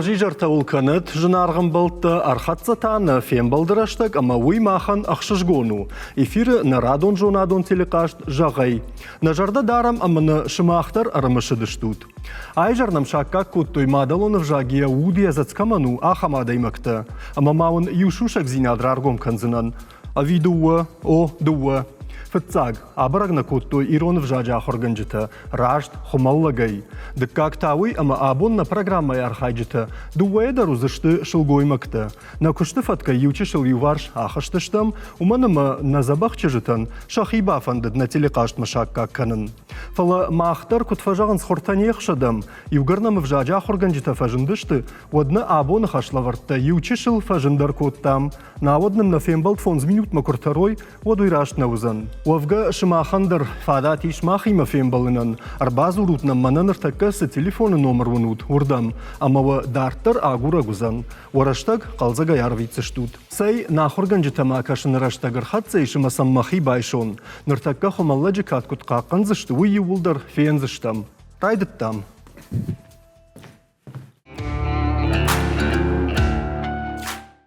Хорз изӕртӕ уыл кӕнӕт, зынаргъ ӕмбӕлттӕ, ӕрхӕццӕ та нӕ фембӕлды рӕстӕг ӕмӕ уый махӕн ӕхсызгон у. Эфиры нӕ радон зонадон телехъазт Зӕгъӕй. Нӕ зӕрдӕ дарӕм ӕмӕ нӕ сымах дӕр ӕрымысыдыстут. Айзӕр нӕм саккаг кодтой мадӕлон ӕвзаг йӕ уд йӕ дзӕцц кӕмӕн у, ахӕм адӕймӕгтӕ. Ӕмӕ ма уын иу сусӕгдзинад раргом кӕндзынӕн. Ӕви дыууӕ? О, дыууӕ. Фыццаг, абӕрӕг нӕ кодтой ирон ӕвзаджы ахуыргӕнджытӕ, раст, хуымӕллӕгӕй. Дыккаг та уый, ӕмӕ абон нӕ программӕйы архайджытӕ дыууӕйӕ дӕр уыдзысты сылгоймӕгтӕ. Нӕ куысты фӕткӕй иучысыл иуварс ахызтыстӕм, уымӕн ӕмӕ нӕ дзӕбӕх чызджытӕн сӕхи бафӕндыд нӕ телехъазтмӕ саккаг кӕнын. Фӕлӕ мах дӕр, куыд фӕзӕгъынц, хуыртӕ не хсӕдӕм, иугӕр нӕм ӕвзаджы ахуыргӕнджытӕ фӕзындысты, уӕд нӕ абоны хӕслӕвӕрдтӕ иучысыл фӕзындӕр кодтам. Науӕд нын нӕ фембӕлд фондз минутмӕ куы ртӕрой, уӕд уый раст нӕ уыдзӕн. Уӕвгӕ, сымахӕн дӕр фадат ис махимӕ фембӕлынӕн. Ӕрбадзурут нӕм мӕнӕ ныртӕккӕ цы телефоны номыр уынут, уырдӕм, ӕмӕ уӕ дарддӕр агурӕг уыдзӕн. Уӕ рӕстӕг хъӕлдзӕгӕй арвитдзыстут. Цӕй, нӕ ахуыргӕнджытӕ ма кӕсыны рӕстӕг ӕрхӕццӕ ис ӕмӕ сӕм мӕхи байсон. Ныртӕккӕ хуымӕллӕджы кад куыд хъахъхъӕндзысты, уый иууылдӕр фендзыстӕм. Райдыдтам.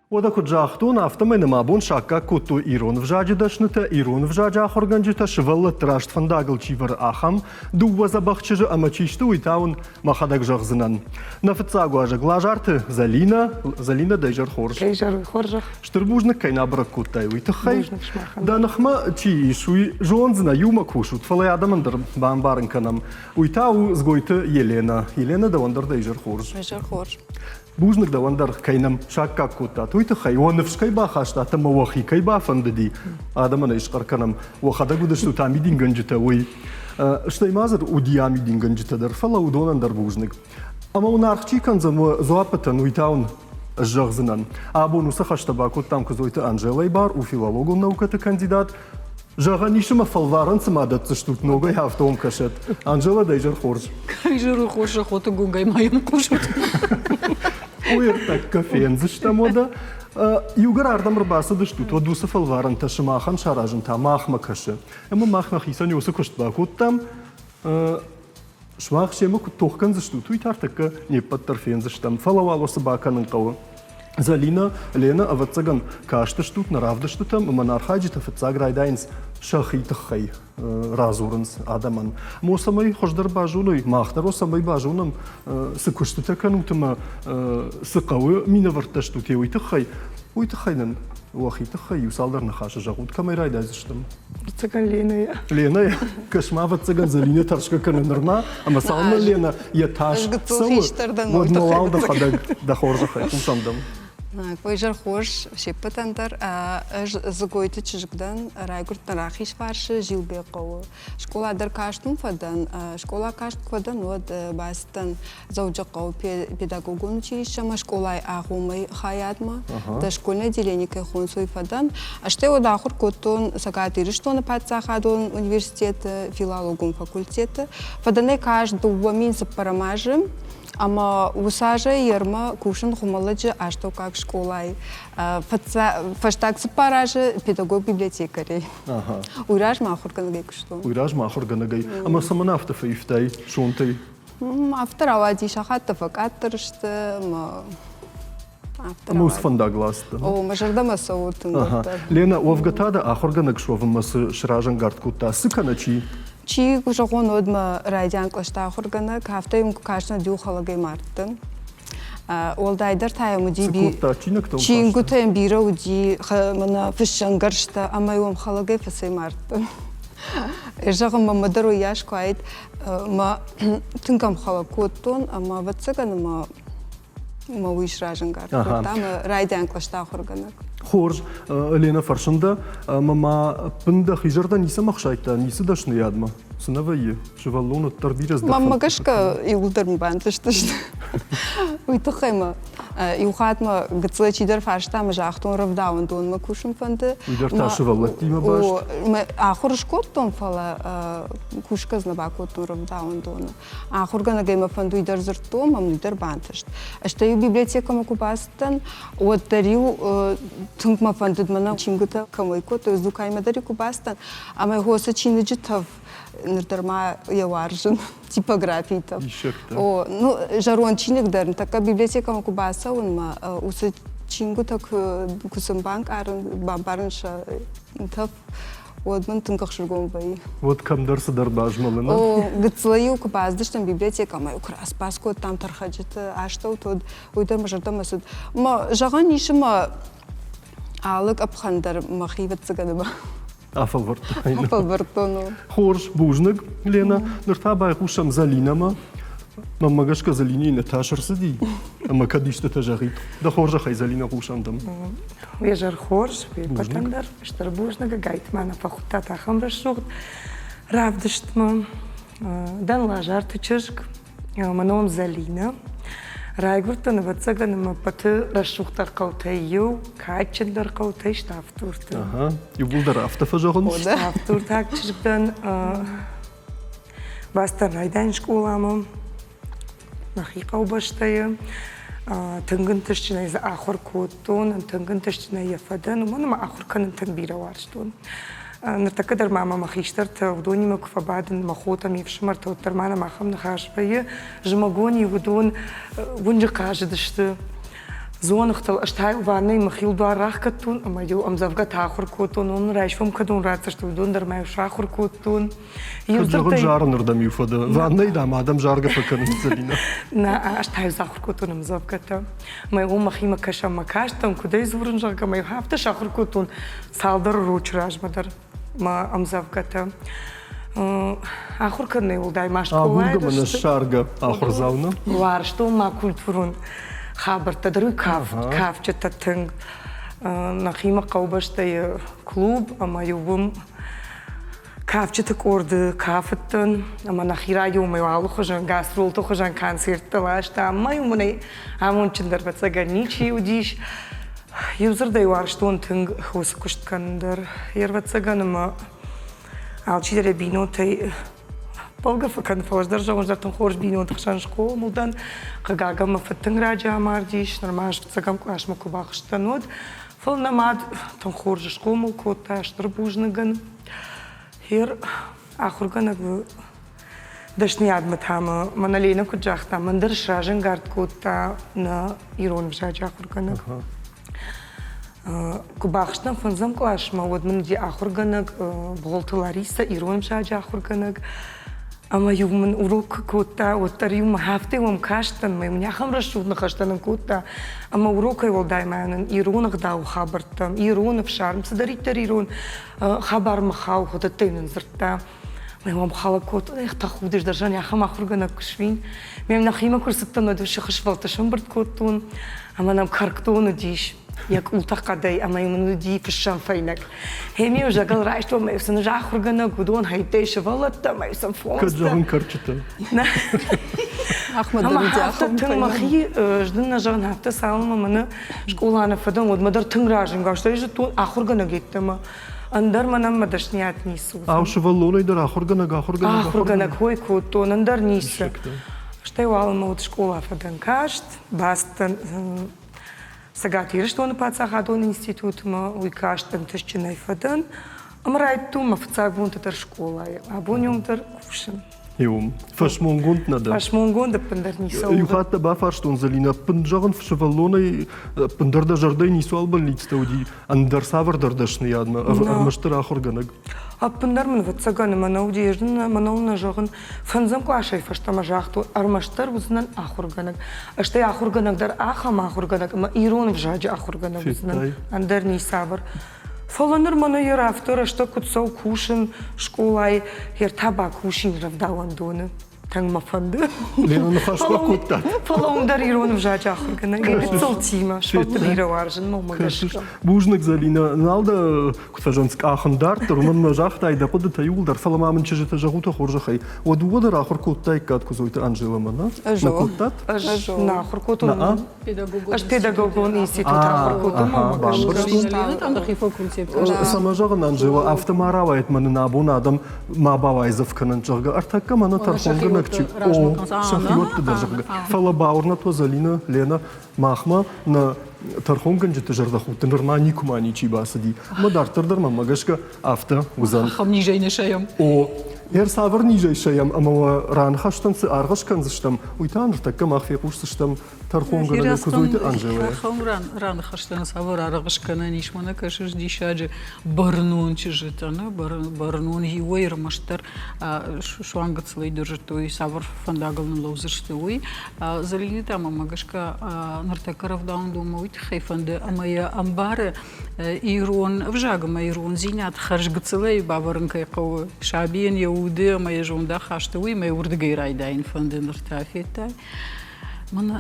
Уӕдӕ куыд загътон, афтӕмӕй нӕм абон саккаг кодтой ирон ӕвзаджы дӕснытӕ, ирон ӕвзаджы ахуыргӕнджытӕ, сывӕллӕтты раст фӕндагыл чи вӕры, ахӕм дыууӕ дзӕбӕх чызджы ӕмӕ чи сты, уый та уын мӕхӕдӕг зӕгъдзынӕн. Нӕ фыццаг уазӕг Лазарты Зӕлинӕ. Зӕлинӕ, дӕ изӕр хорз. Дӕ изӕр хорзӕх. Стыр бузныг кӕй нӕ бӕрӕг кодтай, уый тыххӕй. Дӕ ныхмӕ чи ис, уый зондзынӕ, иумӕ кусут, фӕлӕ адӕмӕн дӕр бамбарын кӕнӕм. Уый та у Дзгойты Еленӕ. Еленӕ, дӕуӕн дӕр дӕ изӕр хорз. Изӕр хорз. Бузныг дӕуӕн дӕр, кӕй нӕм саккаг кодтат, уый тыххӕй уӕ ныфс кӕй бахастат ӕмӕ уӕхи кӕй бафӕндыди, адӕмӕн ӕй схъӕр кӕнӕм, уӕхӕдӕг уыдыстут амидингӕнджытӕ, уый. Стӕй ма дзы уыди амидингӕнджытӕ дӕр, фӕлӕ уыдонӕн дӕр бузныг. Ӕмӕ уын аргъ чи кӕндзӕн уӕ дзуаппытӕн, уый та уын ӕз зӕгъдзынӕн. Абон уыцы хӕстӕ бакодтам Куыдзойты Анжелӕйы бар, у филологон наукӕты кандидат, Зӕгъӕн ис ӕмӕ фӕлварӕн цыма дӕтдзыстут, ногӕй афтӕ уӕм кӕсӕд. Анжела, дӕ изӕр хорз. Изӕры хорз охоты гугӕй ма йӕм хъусут. Уый ӕртӕккӕ фендзыстӕм уӕдӕ. Иугӕр ардӕм ӕрбацыдыстут, уӕд уыцы фӕлварӕнтӕ сымахӕн саразын та махмӕ кӕсы. Ӕмӕ мах нӕхицӕн уыцы куыст бакодтам. Сымах семӕ куыд тох кӕндзыстут, уый та ӕртӕккӕ не ппӕт дӕр фендзыстӕм. Фӕлӕ уал уӕ цы бакӕнын хъӕуы? Зӕлинӕ, Ленӕ, ӕвӕццӕгӕн, кастыстут нӕ равдыстытӕм ӕмӕ нӕ архайджытӕ фыццаг райдайынц сӕхи тыххӕй радзурынц адӕмӕн. Мо цӕмӕй хуыздӕр базоной, мах дӕр цӕмӕй базонӕм, цы куыстытӕ кӕнут ӕмӕ цы хъӕуы минӕвӕрттӕ стут, уый тыххӕй, уый тыххӕй нын уӕхи тыххӕй иу цалдӕр ныхасы зӕгъут, кӕмӕй райдайдзыстӕм? Ӕвӕццӕгӕн Ленӕйӕ. Ленӕйӕ? Кӕс-ма, ӕвӕццӕгӕн Зӕлинӕ тӕрсгӕ кӕны нырма, ӕмӕ цалынмӕ Ленӕ йӕ тас цӕуы, уӕдмӕ уал дӕхӕдӕг дӕ хорзӕхӕй хъусӕм дӕм. Изӕр хорз се ппӕтӕн дӕр. Ӕз Дзыгойты чызг дӕн, райгуырдтӕн Рахизфарсы Зилгӕ хъӕуы. Скъола дӕр каст уым фӕдӕн. Скъола каст куы фӕдӕн, уӕд бацыдтӕн Дзӕуджыхъӕуы педагогон училищемӕ скъолайы агъоммӕ хайадмӕ, дошкольное отделение кӕй хонынц, уый фӕдӕн. Стӕй уӕд ахуыр кодтон Цӕгат Ирыстоны паддзахадон университеты филологон факультеты. Фӕдӕн ӕй каст 2004 азы ӕмӕ уыцы азӕй ермӕ кусын Хуымӕллӕджы астӕуккаг скъолайы. Фӕстаг цыппар азы педагог-библиотекарӕй. Уый размӕ ахуыргӕнӕгӕй куыстон. Уый размӕ ахуыргӕнӕгӕй. Ӕмӕ цӕмӕн афтӕ фӕивтай сонтӕй? Афтӕ рауади, сахаттӕ фӕкъаддӕр сты ӕмӕ афтӕ Ӕмӕ уыцы фӕндаг ласты. О, мӕ зӕрдӕмӕ цӕуы тынг уӕддӕр. Лена, уӕвгӕ та дӕ ахуыргӕнӕг суӕвынмӕ цы сразӕнгард кодта, цы кӕнӕ чи? Чи, куы зӕгъон, уӕд мӕ райдиан кълӕсты ахуыргӕнӕг, афтӕ йын куы кастӕн, иу хӕлӕгӕй мардтӕн. Уӕлдайдӕр та йӕм уыди Цы кодта? Чиныгтыл Чингуытӕ йӕм бирӕ уыди, мӕнӕ фыссӕнгӕрзтӕ ӕмӕ йӕм хӕлӕгӕй фӕцӕймардтӕн. Зӕгъын, мӕнмӕ дӕр уыйас куы уаид, мӕ тынг ӕмхӕлӕг кодтон ӕмӕ ӕвӕццӕгӕн ӕмӕ мӕ уый сразӕнгард кодта мӕ райдиан кълӕсты ахуыргӕнӕг. Хорз, Лена, фӕрсын дӕ, ӕмӕ ма ӕппын дӕхи зӕрдӕ ницӕмӕ хсайдта, ницы дӕсныйадмӕ? Цы нӕ вӕййы? Сывӕллон уӕддӕр бирӕ здӕхӕнтӕ. Мӕнмӕ гӕсгӕ иууылдӕр мын бантыстысты. Уый тыххӕй мӕ иу хатт мӕ гыццылӕй чидӕр фарста ӕмӕ загътон, рӕвдауӕндонмӕ кусын фӕнды. Уый дӕр та сывӕллӕттимӕ баст? Мӕ ахуыр скодтон, фӕлӕ кусгӕ нӕ бакодтон рӕвдауӕндоны. Ахуыргӕнӕгӕй мӕ фӕнды уый дӕр дзырдтон, мӕм уый дӕр бантыст. Стӕй-иу библиотекӕмӕ куы бацыдтӕн, уӕддӕр-иу тынг мӕ фӕндыд мӕнӕ чингуытӕ кӕмӕй кодтой, Зукаймӕ дӕр-иу куы бацыдтӕн, ӕмӕ хосы чиныджы тӕф. Ныр дӕр ма йӕ уарзын типографийы тӕф. О, ну, зӕронд чиныг дӕр тӕккӕ библиотекӕмӕ куы бацӕуын мӕ уыцы чингуытӕ куы сын банкъарын, бамбарын сӕ тӕф, уӕд мын тынг ӕхсызгон вӕййы. Уӕд кӕмдӕр цыдӕр базмӕлы, нӕ? О, гыццылӕй-иу куы бацыдыстӕм библиотекӕмӕ, куы распас кодтам тӕрхӕджыты астӕуты, уӕд уый дӕр мӕ зӕрдӕмӕ цыд. Мӕ зӕгъӕн ис ӕмӕ алы къӕпхӕн дӕр мӕхи ӕвӕццӕгӕн ӕмӕ Афӕлвӕрдтай. Афӕлвӕрдтон. Хорз, бузныг, Лена. Ныр та байхъусӕм Зӕлинӕмӕ. Мӕнмӕ гӕсгӕ Зӕлинӕйы нӕ тас ӕрцыди, ӕмӕ кӕд истытӕ зӕгъид. Дӕ хорзӕхӕй, Зӕлинӕ, хъусӕм дӕм. Уе зӕр хорз, уе ппӕтӕн дӕр стыр бузныг, ӕгайтма нӕ фӕхуыдтат ахӕм рӕсугъд равдыстмӕ. Дӕн Лазарты чызг, Мӕ ном Зӕлинӕ. Райгуырдтӕн, ӕвӕццӕгӕн, ӕмӕ ӕппӕты рӕсугъддӕр хъӕутӕй иу, кадджындӕр хъӕутӕй Ставддурты. Ага, иууылдӕр афтӕ фӕзӕгъынц? Ставддуртаг чызг дӕн. Бацыдтӕн райдайӕн скъоламӕ, нӕхи хъӕубӕстӕйы. Тынг ӕнтыстджынӕй дзы ахуыр кодтон, тынг ӕнтыстджынӕй йӕ фӕдӕн, уымӕн ӕмӕ ахуыр кӕнын тынг бирӕ уарзтон. Ныртӕккӕ дӕр ма мӕ мӕ хистӕртӕ уыдонимӕ куы фӕбадын, мӕ хотӕ, ме фсымӕртӕ, уӕддӕр ма нӕм ахӕм ныхас вӕййы. Зымӕгон-иу уыдон уынджы хъазыдысты дзоныгътыл. Ӕз та-иу ваннӕйы мӕхиуыл дуар рахгӕдтон ӕмӕ-иу ӕмдзӕвгӕтӕ ахуыр кодтон. Уым райсом кӕдон ратдзысты, уыдон дӕр ма-иу сахуыр кодтон. Кӕд зӕгъын зарынырдӕм-иу фӕдӕ. Ваннӕйы, дам, адӕм заргӕ фӕкӕнынц, Зӕлинӕ. Нӕ, ӕз та-иу сахуыр кодтон ӕмдзӕвгӕтӕ. Мӕ уым мӕхимӕ кӕсӕм мӕ кастӕн, куыдӕй дзурын, зӕгъгӕ, мӕ афтӕ сахуыр кодтон цалдӕр урочы размӕ дӕр мӕ ӕмдзӕвгӕтӕ. Ахуыр кӕнынӕй уӕлдай ма скъолайы Агургӕ мӕ ссаргӕ ахуырдзау нӕ? Уарзтон ма культурон хабӕрттӕ дӕр, уый кафджытӕ тынг. Нӕхимӕ хъӕубӕстӕйы клуб ӕмӕ-иу уым кафджыты къорды кафыдтӕн ӕмӕ нӕхи радиомӕ алыхуызӕн гастролты хуызӕн концерттӕ ластам. Ӕмӕ-иу мын ӕй амондджындӕр ӕвӕццӕгӕн ничи уыдис. Иу дзырдӕй уарзтон тынг уыцы куыст кӕнын дӕр. Ӕвӕццӕгӕн ӕмӕ алчидӕр йӕ бинонтӕй бӕлгӕ фӕкӕны, фӕлӕ ӕз дӕр зӕгъын, дӕр тынг хорз бинонты хсӕн схъомыл дӕн. Хъыгагӕн мӕ фыд тынг раджы амардис, нырма ӕз фыццӕгӕм къласмӕ куы бахызтӕн, уӕд. Фӕлӕ нӕ мад тынг хорз схъомыл кодта, стыр бузныг ын. Хер ахуыргӕнӕг дӕсныйадмӕ та мӕ мӕнӕ Ленӕ куыд загъта, мӕн дӕр сразӕнгард кодта нӕ ирон ӕвзаджы ахуыргӕнӕг. Куы бахызтӕн фӕндзӕм къласмӕ, уӕд мын уыди ахуыргӕнӕг Бгъуылты Ларисӕ, ирон ӕвзаджы ахуыргӕнӕг. Ӕмӕ-иу мын урок куы кодта, уӕддӕр-иу мӕ афтӕ уӕм кастӕн, мӕ мын ахӕм рӕсугъд ныхӕстӕ нын кодта, ӕмӕ урокӕй уӕлдай ма нын ирон ӕгъдауы хабӕрттӕ, ирон ӕфсарм, цыдӕриддӕр ирон хабармӕ хауы, уыдӕттӕй нын дзырдта. Мӕ уӕм хӕлӕг кодтон, эх, тӕхудыс дӕр зӕн ахӕм ахуыргӕнӕг куы суин. Ме нӕхимӕ куы рцыдтӕн, уӕд сыхы сывӕллӕтты сӕмбырд кодтон, ӕмӕ нӕм кӕркдон уыдис йӕ къултӕ хъӕдӕй ӕмӕ йын уыди фыссӕн фӕйнӕг. Хемиу зӕгӕл райстон, мӕ сын ӕз ахуыргӕнӕг, уыдон хӕйттӕй сывӕллӕттӕ, мӕ сын фондзтӕ. Кӕд зӕгъын кӕрчытӕ. Ӕмӕ афтӕ тынг мӕхи ӕз дын нӕ зӕгъын, афтӕ цалынмӕ мӕнӕ скъола нӕ фӕдӕн, уӕдмӕ дӕр тынг разӕнгард стӕй зыдтон ахуыргӕнӕг йеддӕмӕ ӕндӕр мӕнӕн мӕ дӕсныйад ницы уыдзӕн. Ау, сывӕллонӕй дӕр ахуыргӕнӕг, ахуыргӕнӕг, ахуыргӕнӕг хой кодтон, ӕндӕр ницы. Стӕй уалынмӕ уыд скъола фӕдӕн каст, бацыдтӕн Цӕгат Ирыстоны паддзахадон институтмӕ, уый каст ӕнтыстджынӕй фӕдӕн ӕмӕ райдыдтон мӕ фыццаг бонты дӕр скъолайы. Абон уым дӕр кусын. Иу фӕсмонгонд нӕ дӕ? Фӕсмонгонд ӕппындӕр ницӕуыл. Иу хатт дӕ бафарстон, Зӕлинӕ, ӕппын зӕгъын сывӕллонӕй ӕппындӕр дӕ зӕрдӕйы ницуал бӕллицтӕ уыди, ӕндӕр цавӕрдӕр дӕсныйадмӕ, ӕрмӕстдӕр ахуыргӕнӕг? Ӕппындӕр мын ӕвӕццӕгӕн мӕнӕ уыди, ӕз дын мӕнӕу нӕ зӕгъын, фӕндзӕм къласӕй фӕстӕмӕ загътой, ӕрмӕстдӕр уыдзынӕн ахуыргӕнӕг. Стӕй ахуыргӕнӕг дӕр ахӕм ахуыргӕнӕг ӕмӕ ирон ӕвзаджы ахуыргӕнӕг уыдзынӕн, ӕндӕр ницавӕр. Фӕлӕ ныр мӕнӕ йӕ афтӕ рӕстӕг куыд цӕуы кусын скъолайы, йе ртӕ бакусин рӕвдауӕндоны. Тынг мӕ фӕнды. Лена ныхас бакодта. Фӕлӕ уым дӕр ирон ӕвзаджы ахуыргӕнӕг гыццылтимӕ сфӕлтты бирӕ уарзын мӕ гӕсгӕ. Бузныг, Зӕлинӕ. Нал дӕ куыд фӕзӕгъынц, къахын дарддӕр, уымӕн мӕ загътай дӕ хъуыдытӕ иууылдӕр, фӕлӕ ма мын чызджытӕ зӕгъут хорзӕхӕй. Уӕ дыууӕ дӕр ахуыр кодтаиккат Куыдзойты Анжелӕмӕ, нӕ? Ӕз Нӕ кодтат? Ӕз нӕ ахуыр кодтон. Ӕз педагогон институт ахуыр кодтон. Цӕмӕ зӕгъын, Анжела, афтӕ ма рауайӕд мӕ нын абон адӕм ма бауайдзӕф кӕнӕнт, зӕгъгӕ, ӕртӕккӕ мӕнӕ тӕрхонгӕнӕг чи о, сӕхиуӕтты дӕр, зӕгъгӕ. Фӕлӕ бауырнӕд уӕ Зӕлинӕ, Лена, махмӕ нӕ тӕрхонгӕнджыты зӕрдӕхудты нырма никуыма ничи бацыди. Ӕмӕ дарддӕр дӕр мӕнмӕ гӕсгӕ афтӕ уыдзӕн. Ахӕм низӕй нӕ сӕйӕм. О, Ер цавӕр низӕй сӕйӕм ӕмӕ уӕ раныхӕстӕн цы аргъ скӕндзыстӕм, уый та ныртӕккӕ мах фехъусдзыстӕм тӕрхонгӕнӕг Куыдзойты Анжелӕйӕ. Ахӕм раныхӕстӕн цавӕр аргъ скӕнӕн ис, мӕнӕ кӕсыс диссаджы бӕрнон чызджытӕ, нӕ бӕрнон иуӕй ӕрмӕстдӕр суанг гыццылӕй дӕр зыдтой, цавӕр фӕндагыл ныллӕудзысты, уый. Зӕлинӕ та мӕмӕ гӕсгӕ ныртӕккӕ рӕвдауӕндонмӕ уый тыххӕй фӕнды, ӕмӕ йӕ ӕмбары, ирон ӕвзаг ӕмӕ ирондзинад хӕрзгыццылӕй бавӕрын кӕй хъӕуы, сабийӕн йӕ уды ӕмӕ йӕ зондахасты, уый ӕмӕ уырдыгӕй райдайын фӕнды ныр та федтай. Мӕн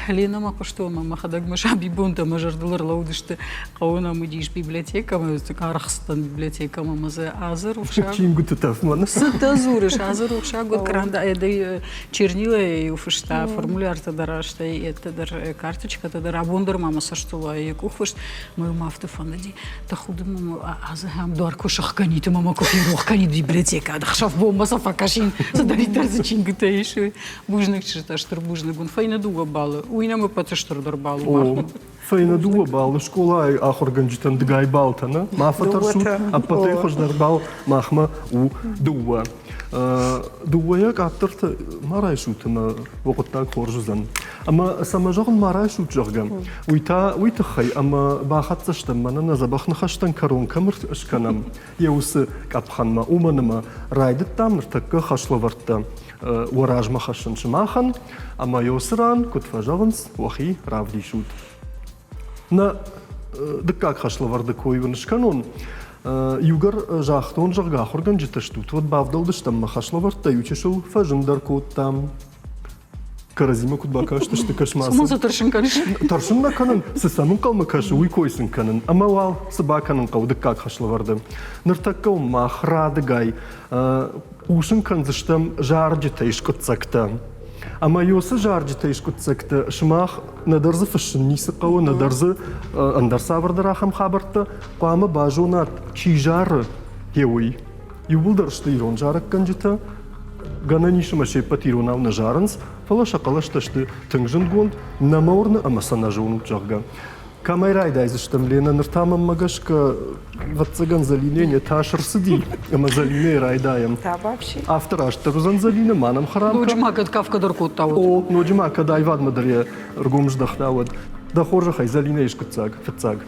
Ленӕмӕ хъуыстон ӕмӕ мӕхӕдӕг мӕ сабибонтӕ мӕ зӕрдыл ӕрлӕууыдысты. Хъӕуы нӕм уыдис библиотекӕ ӕмӕ аргъцыдтӕн библиотекӕмӕ ӕмӕ дзы азы рухсаг... Чингуыты тӕфмӕ. Цытӕ дзурыс, азы рухсаг уыд къранда чернилайӕ-иу фыста, формуляртӕ дӕр арӕзтӕй, еттӕ дӕр, карточкӕтӕ дӕр. Абон дӕр ма мӕ цӕстыл уайы йӕ къухфыст. Мӕ уым афтӕ фӕндыди, тӕхуды мӕ азы ахӕм дуар куы сыхгӕнид ӕмӕ мӕ куы ферох кӕнид библиотекӕ, ӕхсӕв-бонмӕ сӕ фӕкӕсин, цыдӕриддӕр дзы чингуытӕ ис, уый. Бузныг, чызджытӕ, стыр бузныг уын. Фӕйнӕ дыууӕ баллы. Уый нӕм ӕппӕты стырдӕр балл у. Фӕйнӕ дыууӕ баллы скъолайы ахуыргӕнджытӕн дыгай баллтӕ, нӕ? Ма фӕтӕрсут, ӕппӕтӕй хуыздӕр балл махмӕ у дыууӕ. Дыууӕйӕ къаддӕртӕ ма райсут ӕмӕ уӕ хъуыддаг хорз уыдзӕн. Ӕмӕ цӕмӕ зӕгъын ма райсут, зӕгъгӕ, уый та уый тыххӕй, ӕмӕ бахӕццӕ стӕм, мӕнӕ нӕ дзӕбӕх ныхӕстӕн кӕрон кӕм скӕнӕм, йӕ уыцы къӕпхӕнмӕ, уымӕн ӕмӕ райдыдтам ныртӕккӕ хӕслӕвӕрдтӕ уӕ размӕ хӕссын сымахӕн, ӕмӕ уыцы ран, куыд фӕзӕгъынц, уӕхи равдисут. Нӕ дыккаг хӕслӕвӕрды кой уын скӕнон. Иугӕр загътон, зӕгъгӕ, ахуыргӕнджытӕ стут, уӕд бавдӕлдыстӕм мӕ хӕслӕвӕрдтӕ иучысыл фӕзындӕр кодтам. Кӕрӕдзимӕ куыд бакастысты, кӕс-ма. Цӕмӕн сӕ тӕрсын кӕныс? Тӕрсын нӕ кӕнын, цы сӕм ӕнхъӕлмӕ кӕсы, уый кой сын кӕнын. Ӕмӕ уал цы бакӕнын хъӕуы дыккаг хӕслӕвӕрды? Ныртӕккӕ уым мах радыгай хъусын кӕндзыстӕм зарджытӕй скъуыддзӕгтӕ. Ӕмӕ уыцы зарджытӕй скъуыддзӕгтӕ сымах нӕдӕр дзы фыссын ницы хъӕуы, нӕдӕр дзы ӕндӕр цавӕрдӕр ахӕм хабӕрттӕ хъуамӕ базонат, чи зары, йе уый. Иууылдӕр сты ирон зарӕггӕнджытӕ, гӕнӕн ис ӕмӕ се ппӕт иронау нӕ зарынц, фӕлӕ сӕ хъӕлӕстӕ сты тынг зындгонд, нӕ мӕ уырны ӕмӕ сӕ нӕ зонут, зӕгъгӕ. Кӕмӕй райдайдзыстӕм, Ленӕ, ныр та мӕнмӕ гӕсгӕ, ӕвӕццӕгӕн, Зӕлинӕ не тас ӕрцыди, ӕмӕ Зӕлинӕйы райдайӕм. Афтӕ растдӕр уыдзӕн Зӕлинӕ, ма нӕм хӕрам Ноджы ма кӕд кафгӕ дӕр кодта, уӕд. О, ноджы ма кӕд аивадмӕ дӕр йӕ ргом здӕхта, уӕд. Дӕ хорзӕхӕй, Зӕлинӕйы скъуыддзаг, фыццаг.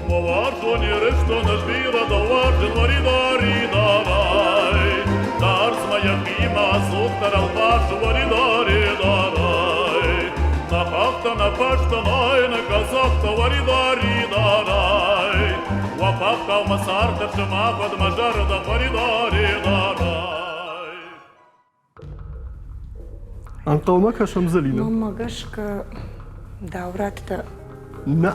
Уарзон Ирыстон ӕз бирӕ дӕ уарзын, уари-дари-дарай. Дарс мӕ йӕхимӕ ӕдзухдӕр ӕлвасы, уари-дари-дарай. Нӕ хӕхтӕ, нӕ фӕзтӕ, нӕ къӕдзӕхтӕ, уари-дари-дарай. Уӕ фӕхъхъау мӕ цард ӕрсымах уӕд мӕ зӕрдӕ, уари-дари-дарай. Ӕнхъӕлмӕ кӕсӕм Зӕлинӕ. Мӕнмӕ гӕсгӕ Даурӕттӕ. Нӕ.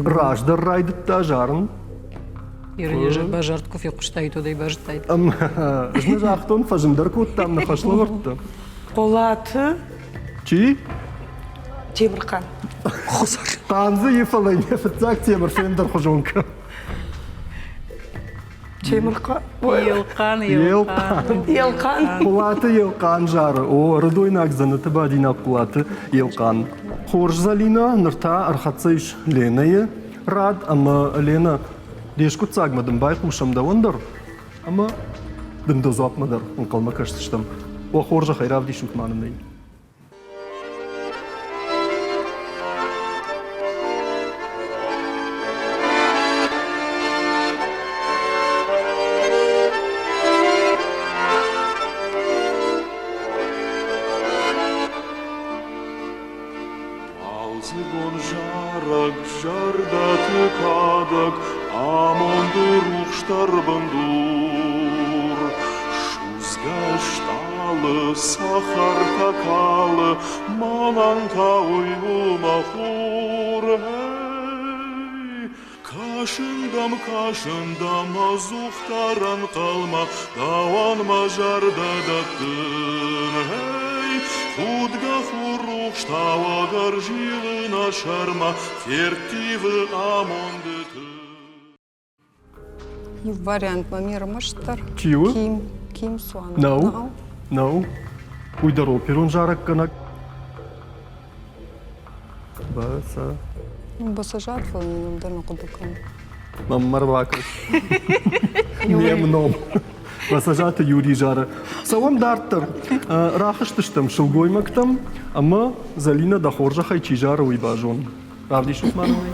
Раздӕр райдыдта зарын. Иры базард куы фехъуыстаид, уӕд ӕй базыдтаид. Ӕз нӕ загътон, фӕзындӕр кодтам нӕ хӕслӕвӕрдтӕ. Хъулаты. Чи? Темырхъан. Хъандзы и, фӕлӕ йӕ фыццаг Темыр фендӕрхуызон кӕн. Темырхъан. Елхъан, Елхъан. Елхъан. Хъулаты Елхъан зары. О, ӕрыдойнаг дзӕнӕты бадинаг Хъулаты Елхъан. Хорз, Зӕлинӕ, ныр та ӕрхӕццӕ ис Ленӕйы рад ӕмӕ Ленӕ, де скъуыддзагмӕ дын байхъусӕм дӕуӕн дӕр ӕмӕ дын дӕ дзуапмӕ дӕр ӕнхъӕлмӕ кӕсдзыстӕм. Уӕ хорзӕхӕй равдисут ма нын ӕй. Уалдзыгон зарӕг, зӕрдӕты кадӕг, амонды рухсдӕр бындур. Судзгӕ стъалы цӕхӕртӕ калы, мӕнӕн та уый у мӕ хур. Эй, кӕсын дӕм, кӕсын дӕм ӕдзухдӕр ӕнхъӕлмӕ, дӕуӕн мӕ зӕрдӕ дӕттын. Эй, худгӕ хур рухс тауӕг ӕрзилы нӕ сӕрмӕ, ферттивы амонды тын. Иу вариант мӕм ӕрмӕстдӕр. Чи у? Ким, Ким Суан. Нӕу. Нӕу. Уый дӕр оперон зарӕггӕнӕг. Баса. Басажат, фӕлӕ ном дӕр нӕ хъуыды кӕнын. Мӕм ма рбакӕс. Ме мном. Басажаты Юрий зары. Цӕуӕм дарддӕр. Рахызтыстӕм сылгоймӕгтӕм ӕмӕ Зӕлинӕ дӕ хорзӕхӕй чи зары, уый базон. Равдисут ма нын ӕй.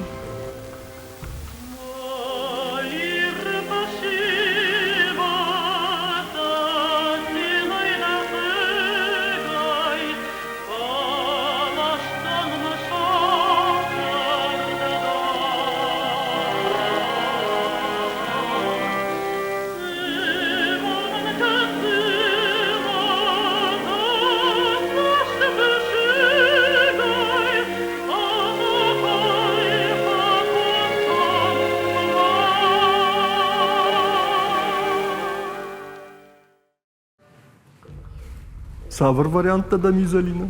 Цавӕр варианттӕ дӕм и, Зӕлинӕ?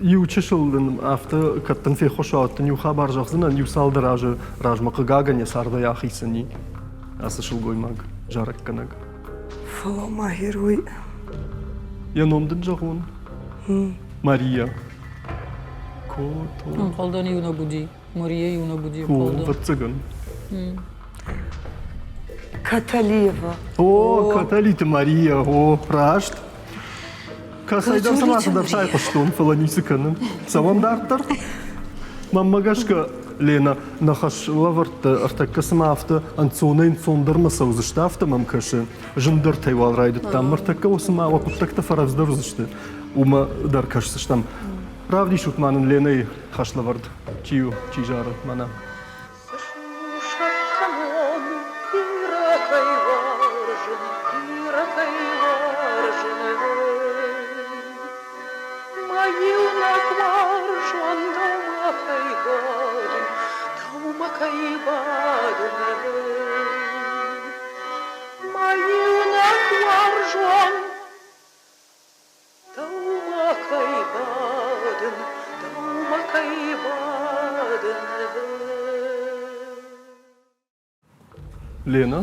Иу чысыл дын афтӕ кӕд дын феххуыс уа, дын иу хабар зӕгъдзынӕн, иу цалдӕр азы размӕ хъыгагӕн йӕ цардӕй ахицӕн и ацы сылгоймаг, зарӕггӕнӕг. Фӕлӕ ма герой. Йӕ ном дын зӕгъон? Мария. Кото. Ӕнхъӕлдӕн иунӕг уыди. Мария иунӕг уыди. О, ӕвӕццӕгӕн. Каталиева. О, Каталиты Мария, о, раст. Кӕцӕйдӕр цыма цыдӕр сайхъуыстон, фӕлӕ ницы кӕнын. Цӕуӕм дарддӕр? Мӕнмӕ гӕсгӕ, Лена, нӕ хӕслӕвӕрдтӕ ӕртӕккӕ цыма афтӕ ӕнцонӕй-ӕнцондӕрмӕ цӕудзысты, афтӕ мӕм кӕсы. Зындӕртӕй уал райдыдтам. Ныртӕккӕ цыма уӕ хъуыддӕгтӕ фӕрӕвдздӕр уыдзысты, уымӕ дӕр кӕсдзыстӕм. Равдисут ма нын Ленӕйы хӕслӕвӕрд. Чи у, чи зары, мӕнӕ. Дӕумӕ кӕй бадын, дӕумӕ кӕй бадын. Лена?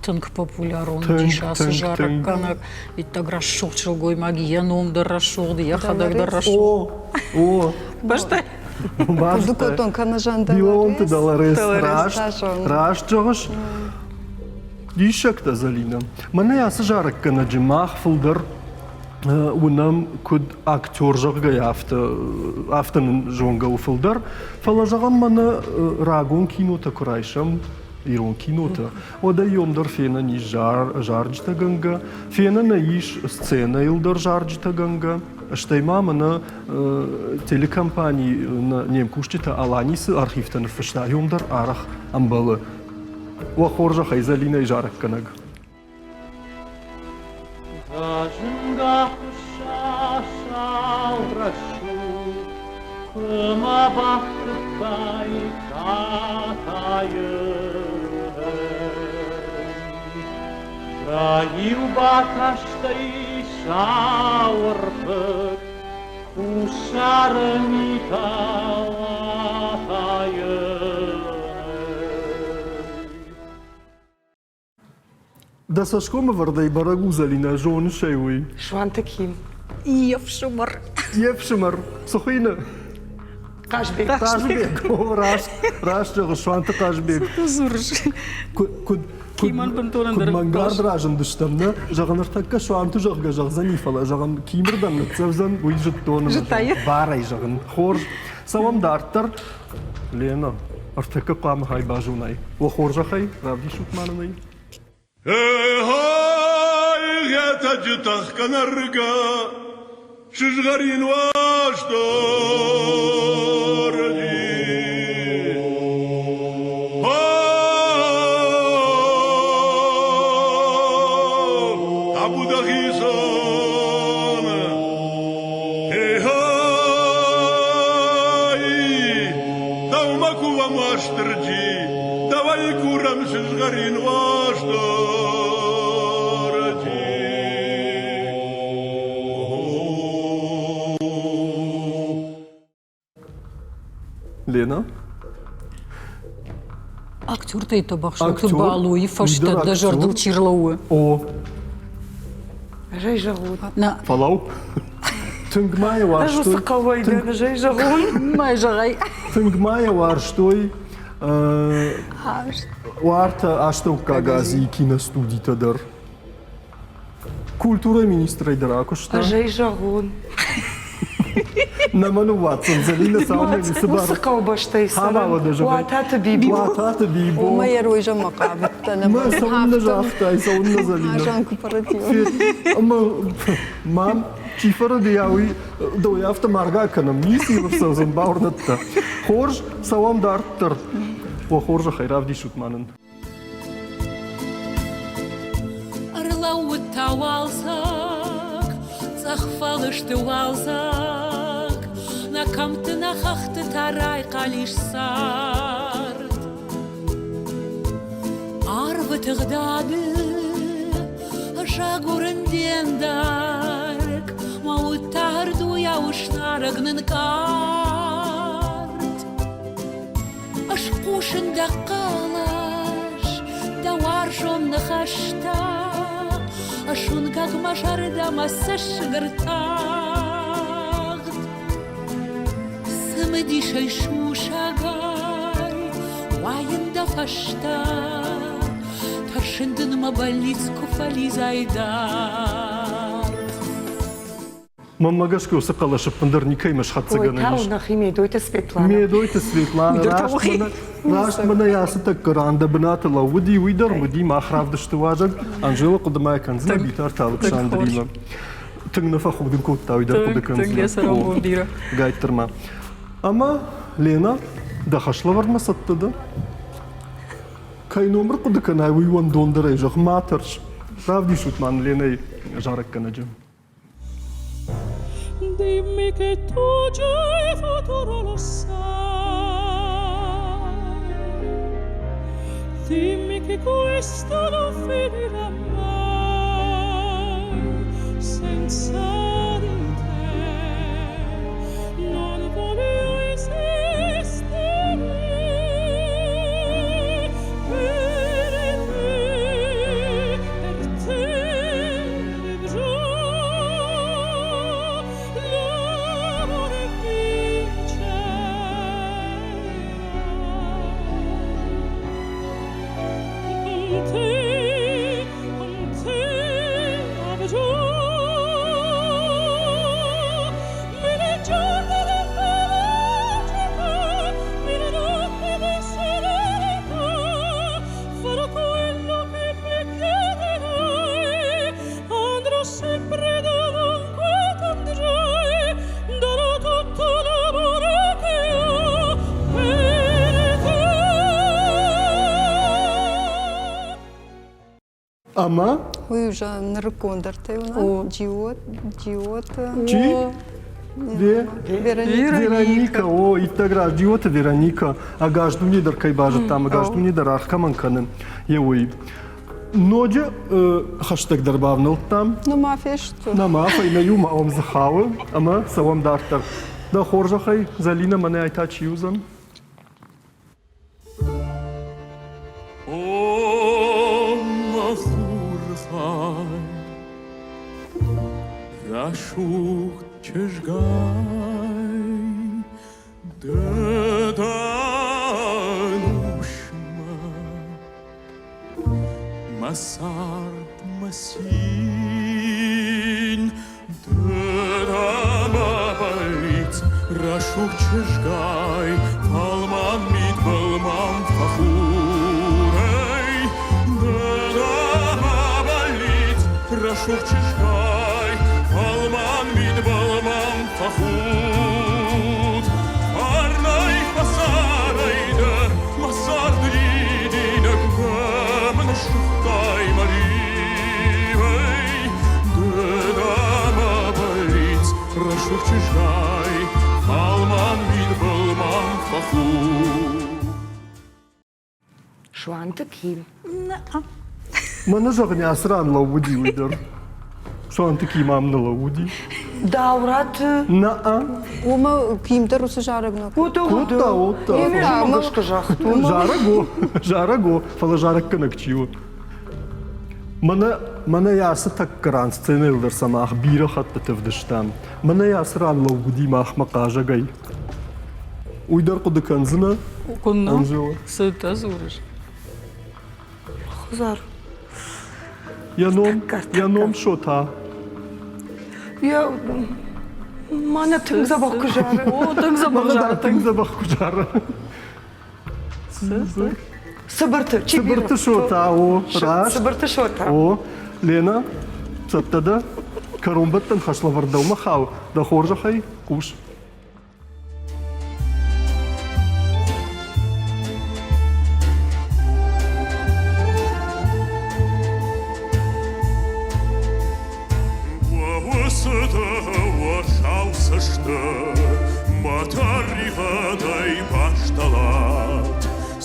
Тынг популярон уыдис ацы зарӕггӕнӕг. Иттӕг рӕсугъд сылгоймаг, йӕ ном дӕр рӕсугъд, йӕхӕдӕг дӕр рӕсугъд. О, о. Бӕстӕ. Хъуыды кодтон, кӕнӕ Жан Билаонты Долорес. Раст, раст зӕгъыс. Диссӕгтӕ, Зӕлинӕ. Мӕнӕ ацы зарӕггӕнӕджы мах фылдӕр уынӕм, куыд актер, зӕгъгӕ, афтӕ, афтӕ нын зонгӕ у фылдӕр. Фӕлӕ, зӕгъӕм, мӕнӕ рагон кинотӕ куы райсӕм, ирон кинотӕ, уӕд ӕй йом дӕр фенӕн ис зарджытӕгӕнгӕ, фенӕн ӕй ис сценӕйыл дӕр зарджытӕгӕнгӕ, стӕй ма мӕнӕ телекомпани не мкусджытӕ Алани цы архивтӕ ныффыста, йом дӕр арӕх ӕмбӕлы. Уӕ хорзӕхӕй, Зӕлинӕйы зарӕггӕнӕг. Зазынга хуысса сау рӕсугъд, куы мӕ бафтыдтай катайы. Дӕ-иу бакастӕй сау ӕрфыг, Хуссары митау атайы. Дӕ цӕсгомы вӕрдӕй бӕрӕг у, Зӕлинӕ, зоныс ӕй уый? Суанты Ким. Йе фсымӕр. Йе фсымӕр. Цы хуыйны? Хъазбег. Хъазбег. О, раст, раст зӕгъыс, Суанты Хъазбег. Цы дзурыс? Куыд, Кимӕн бынтон куыд ӕндӕр мӕнгард разындыстӕм, нӕ? Зӕгъын, ӕртӕккӕ Суанты зӕгъгӕ зӕгъдзӕни, фӕлӕ, зӕгъын, Кимырдӕм ныццӕвдзӕн, уый зыдтон ӕмӕ Зыдтай? барӕй зӕгъын. Хорз. Цӕуӕм дарддӕр. Лена, ӕртӕккӕ хъуамӕ хай базонай. Уӕ хорзӕхӕй, равдисут ма нын ӕй. Эй, Хетӕджы тӕхгӕ нӕргӕ, сызгъӕрин уастырджи. Табу дӕхицӕн. Эй, дӕумӕ кувӕм Уастырджи, Давай курӕм сызгъӕрин Уастырджи. Лена? Актертӕй Тӕбӕхсӕуты Балойы фӕстӕ дӕ зӕрдыл чи рлӕууы? О. Рӕй зӕгъут. Нӕ. Фӕлӕуу. Тынг ма йӕ уарзтой. Ӕз уыцы хъӕуӕй дӕн, ӕз ӕй зӕгъон. Ма зӕгъай. Тынг ма йӕ уарзтой уартӕ Астӕуккаг Азийы киностудитӕ дӕр. Культурӕйы министрӕй дӕр акуыста. Ӕз ӕй зӕгъон. Нӕ мӕ ныууадздзӕн Зӕлинӕ цалынмӕ ницы бар. Уыцы хъӕубӕстӕй цӕрӕн Уататы Бибо. Уататы Бибо. Уымӕ йӕ ройзӕммӕ хъавыдтӕн. Мӕ цӕуылнӕ загътай, цӕуылнӕ Зӕлинӕ? Азан кооператив. Ӕмӕ мам, чи фӕрӕдыйа, уый дӕуӕй афтӕ маргӕ кӕнӕм. Ницы йыл ӕрцӕудзӕн, бауырнӕдтӕ. Хорз, цӕуӕм дарддӕр. Уӕ хорзӕхӕй равдисут ма нын. Ӕрлӕууыд та уалдзӕг, цъӕх фӕлысты уалдзӕг, Нӕ кӕмтты, нӕ хӕхты та райхъал ис цард. Арвы тыгъдады ӕз агурын де ндӕрг, Мӕ уд та ӕрдуйау ыснарӕг нынкъард. Ӕз хъусын дӕ хъӕлӕс, дӕ уарзон ныхӕстӕ, Ӕз уынгӕг мӕ зӕрдӕмӕ цӕссыг ӕртагъд. Цымыдисӕй сусӕгӕй уайын дӕ фӕстӕ, Тӕрсын дын мӕ бӕллиц куы фӕлидзай дард. Мӕнмӕ гӕсгӕ уыцы хъӕлӕс ӕппындӕр никӕимӕ схӕццӕгӕнӕн ис. Нӕхи Медойты Светлана. Медойты Светлана раст мӕнӕ ацы тӕккӕ ран дӕ бынаты лӕууыди, уый дӕр уыди мах равдысты уазӕг. Анжела хъуыдымӕ кӕндзынӕ Битарты Алыксандримӕ. Тынг нӕ фӕхудын кодта, уый дӕр хъуыды кӕндзынӕ. Гайттыр ма. Ӕмӕ, Лена, дӕ хӕслӕвӕрдмӕ цӕттӕ дӕ? Кӕй номыр хъуыды кӕнай, уый уӕндондӕрӕй зӕгъ, ма тӕрс. Равдисут ма Ленӕйы зарӕггӕнӕджы. Dimmi che tu già il futuro lo sai. Dimmi che questo non finirà mai senza di te. Non voglio esistere per te, per te vivrò. L'amore vincerà. Con te, con te avrò mille giorni di felicità, mille notti di serenità. Farò quello che mi chiederai, andrò sempre dovunque t'andrai, darò tutto l'amore che ho per te. Ӕмӕ? Уый уже нырыккондӕртӕй уынӕм. Джиот, Джиоты. Чи? Вероника, о, иттӕг раст Джиоты Вероника. Ӕгас дуне дӕр кӕй базыдтам, ӕгас дуне дӕр аргъ кӕмӕн кӕны, йе уый. Ноджы хӕстӕгдӕр бавнӕлдтам. Нӕма фесты. Нӕма, фӕйнӕ иу ма уӕм дзы хауы, ӕмӕ цӕуӕм дарддӕр. Дӕ хорзӕхӕй, Зӕлинӕ, мӕнӕ ай та чи уыдзӕн? О, мӕ хурхай, рӕсугъд чызгай, ды дӕн усмӕ, мӕ цард, мӕ цин, ды дӕ мӕ бӕллиц, рӕсугъд чызгай, фӕлмӕн митбыл мӕм фӕхурӕй. Ды дӕ мӕ бӕллиц, рӕсугъд чызгай, фӕлмӕн митбыл мӕм фӕхуд. Фӕрнӕй фӕцӕрай дӕ, мӕ царды дидинӕг мӕм ныссыгътай мӕ риуӕй. Ды дӕ мӕ бӕллиц, рӕсугъд чызгай, фӕлмӕн мидбыл мӕм фӕхуд. Суанты Ким. Мӕнӕ зӕгъын, ацы ран лӕууыди уый дӕр. Суанты Ким ам нӕ лӕууыди. Даураты. На-а. Уымӕ Ким дӕр уыцы зарӕг нӕ кодта. Кодта, кодта. Гӕсгӕ загътон. Зарӕг у, зарӕг у, фӕлӕ зарӕггӕнӕг чи у? Мӕнӕ, мӕнӕ ацы тӕккӕ ран сценӕйыл дӕр сӕ мах бирӕ хӕттыты ӕвдыстам. Мӕнӕ ацы ран лӕууыди махмӕ хъазӕгӕй. Уый дӕр хъуыды кӕндзынӕ, Куыннӕ? Анжела? Цытӕ дзурыс? Хузар. Йӕ ном, йӕ ном Шота. Йӕ мӕнӕ тынг дзӕбӕх куы зары. О, тынг дзӕбӕх зары. Тынг дзӕбӕх куы зары. Цыбырты. Цыбырты Шота, о, раст. Цыбырты Шота. О, Лена, цӕттӕ дӕ? Кӕронбӕттӕн хӕслӕвӕрд дӕумӕ хауы. Дӕ хорзӕхӕй, хъус. Мӕ тӕригъӕдӕй бастӕлат,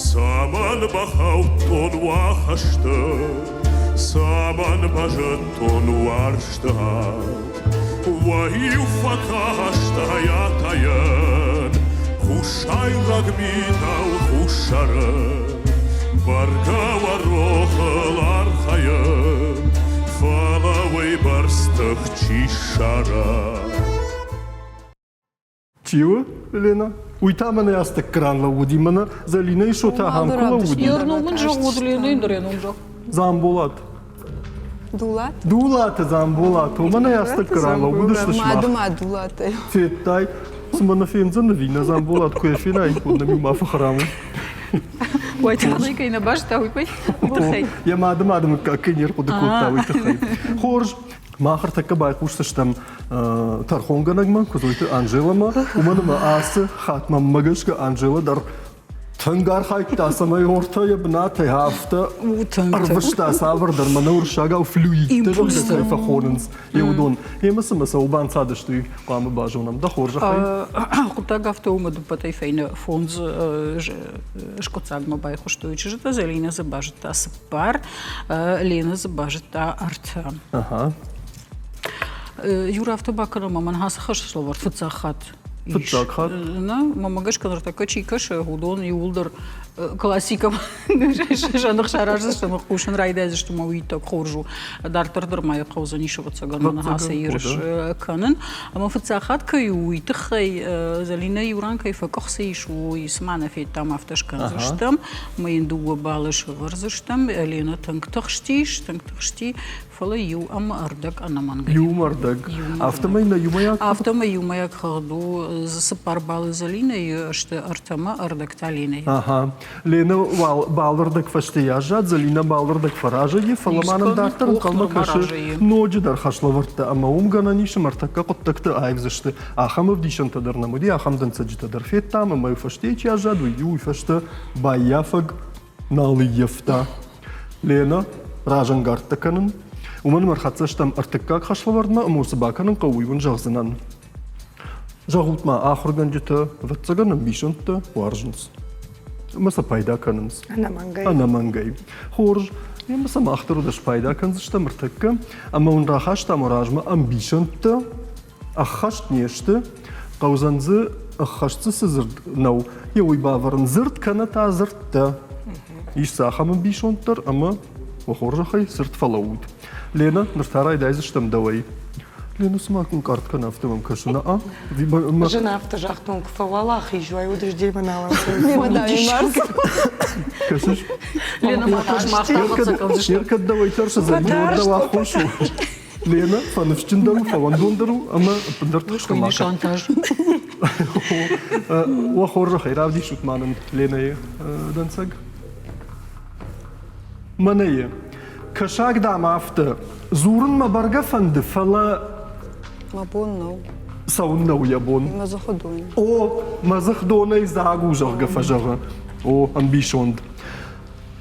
Цӕмӕн бахаудтон уӕ хӕсты, Цӕмӕн базыдтон уарзты ад? Уӕ-иу фӕкастӕй атайӕн, Хуссайраг митау хуссары, Бӕргӕ уӕ рохыл архайын, Фӕлӕ уыйбӕрц тых чи ссара? Чи у, Лена? Уый та мӕнӕ астӕккы ран лӕууыди, мӕнӕ Зӕлинӕйы шота ахӕм куы лӕууыди. Йӕ ном ын зӕгъ, Ленӕ дӕр йӕ ном зӕгъ. Дзамболат. Дулат? Дулаты Дзамболат. Уымӕн ӕй астӕккы ран лӕууыдысты сымах. Мады ма Дулатӕй. Федтай? Цымӕ нӕ фендзӕн ӕви нӕ Дзамболат куы йӕ фенай, уӕд нӕм-иу ма фӕхӕрам у. Уайтагъд кӕй нӕ базыдта, уый тыххӕй. Йӕ мады мады мыггаг кӕй не рхъуыды кодта, уый тыххӕй. Хорз. Мах ӕртӕккӕ байхъусдзыстӕм тӕрхонгӕнӕгмӕ, Куыдзойты Анжеламӕ, уымӕн ӕмӕ ацы хатт мӕнмӕ гӕсгӕ Анжела дӕр тынг архайдта, цӕмӕй ортӕ йӕ бынатӕй афтӕ ӕрвыста цавӕрдӕр мӕнӕ уырыссагау флюидтӕ, зӕгъгӕ, кӕй фӕхонынц, йе уыдон. Емӕ цымӕ цӕуыл банцадысты, уый хъуамӕ базонӕм. Дӕ хорзӕхӕй. Хъуыддаг афтӕ у, ӕмӕ дыппӕтӕй фӕйнӕ фондз скъуыддзагмӕ байхъуыстой чызджытӕ. Зӕлинӕ дзы базыдта цыппар, Лена дзы базыдта ӕртӕ. Юра, афтӕ бакӕнӕм, ӕмӕ мӕн ацы хӕслӕвӕрд фыццаг хатт Фыццаг хатт? Нӕ, мӕмӕ гӕсгӕ ныртӕккӕ чи кӕсы, уыдон иууылдӕр классикӕмӕ сӕ ных сараздзысты ӕмӕ хъусын райдайдзысты ӕмӕ уый иттӕг хорз у. Дарддӕр дӕр ма йӕ хъӕудзӕнис, ӕвӕццӕгӕн, ацы ерыс кӕнын. Ӕмӕ фыццаг хатт кӕй у, уый тыххӕй Зӕлинӕ иу ран кӕй фӕкъуыхцы ис, уый цыма нӕ федтам, афтӕ скӕндзыстӕм. Ӕмӕ йын дыууӕ балы сӕвӕрдзыстӕм. Ленӕ тынг тыхстис, тынг тыхсти, фӕлӕ иу ӕмӕ ӕрдӕг ӕнӕмӕнгӕй. Иу ӕмӕ ӕрдӕг. Афтӕмӕй нӕ иумӕйаг Афтӕмӕй иумӕйаг хыгъд у цыппар балы Зӕлинӕйы сты ӕртӕмӕ, ӕрдӕг та Ленӕйы. Аха. Ленӕ уал балырдӕг фӕстейы аззад, Зӕлинӕ балырдӕг фӕразӕй, фӕлӕ ма нӕм дарддӕр ӕнхъӕлмӕ кӕсы ноджыдӕр хӕслӕвӕрдтӕ ӕмӕ уым гӕнӕн ис ӕмӕ ӕртӕккӕ хъуыддӕгты аивдзысты. Ахӕм ӕвдисӕнтӕ дӕр нӕм уыди, ахӕм дӕнцӕджытӕ дӕр федтам ӕмӕ фӕстейы чи аззад, уый уый фӕстӕ баййафӕг нал ӕййӕфта. Лена, разӕнгардтӕ кӕнын. Уымӕн ӕмӕ ӕрхӕццӕ стӕм ӕртыккаг хӕслӕвӕрдмӕ ӕмӕ цы бакӕнын хъӕуы, уый уын зӕгъдзынӕн. Зӕгъут-ма, ахуыргӕнджытӕ, ӕвӕццӕгӕн, ӕмбисӕндтӕ уарзынц ӕмӕ сӕ пайда кӕнынц. Ӕнӕмӕнгӕй. Ӕнӕмӕнгӕй. Хорз, ӕмӕ сӕ мах дӕр уыд спайда кӕндзыстӕм ӕртӕккӕ ӕмӕ уын рахастам уӕ размӕ ӕмбисӕндтӕ, ӕххӕст не сты, хъӕудзӕн дзы ӕххӕст дзы цы дзырд нӕу, йӕ уый бавӕрын дзырд кӕнӕ та дзырдтӕ. Ис дзы ахӕм ӕмбисонд дӕр ӕмӕ уӕ хорзӕхӕй цырд фӕлӕуут. Лена, ныр та райдайдзыстӕм дӕуӕй. Лена, цыма ӕнкъард кӕны, афтӕ мӕм кӕсы. На, Зын афтӕ загътон, куы фӕуӕлахиз уай, уӕд ӕз демӕ нал Кӕсыс? Лена, ма тӕрс, мах та хӕццӕ кӕндзыстӕм. Кӕд дӕуӕй тӕрсы, уӕд дӕу аххос у. Лена, фӕныфсджындӕр у, фӕуӕндондӕр у ӕмӕ ӕппындӕр тыхсгӕ ма кӕн. Шантаж. Уӕ хорзӕхӕй, равдисут ма нын Ленӕйы дӕнцӕг. Мӕнӕ кӕсаг, дам, афтӕ. Дзурын мӕ бӕргӕ фӕнды, фӕлӕ Мӕ бон нӕу. Цӕуын нӕу йӕ бон. Мӕ дзыхы дон. О, мӕ дзых донӕй дзаг у, зӕгъгӕ, фӕзӕгъы. О, ӕмбисонд.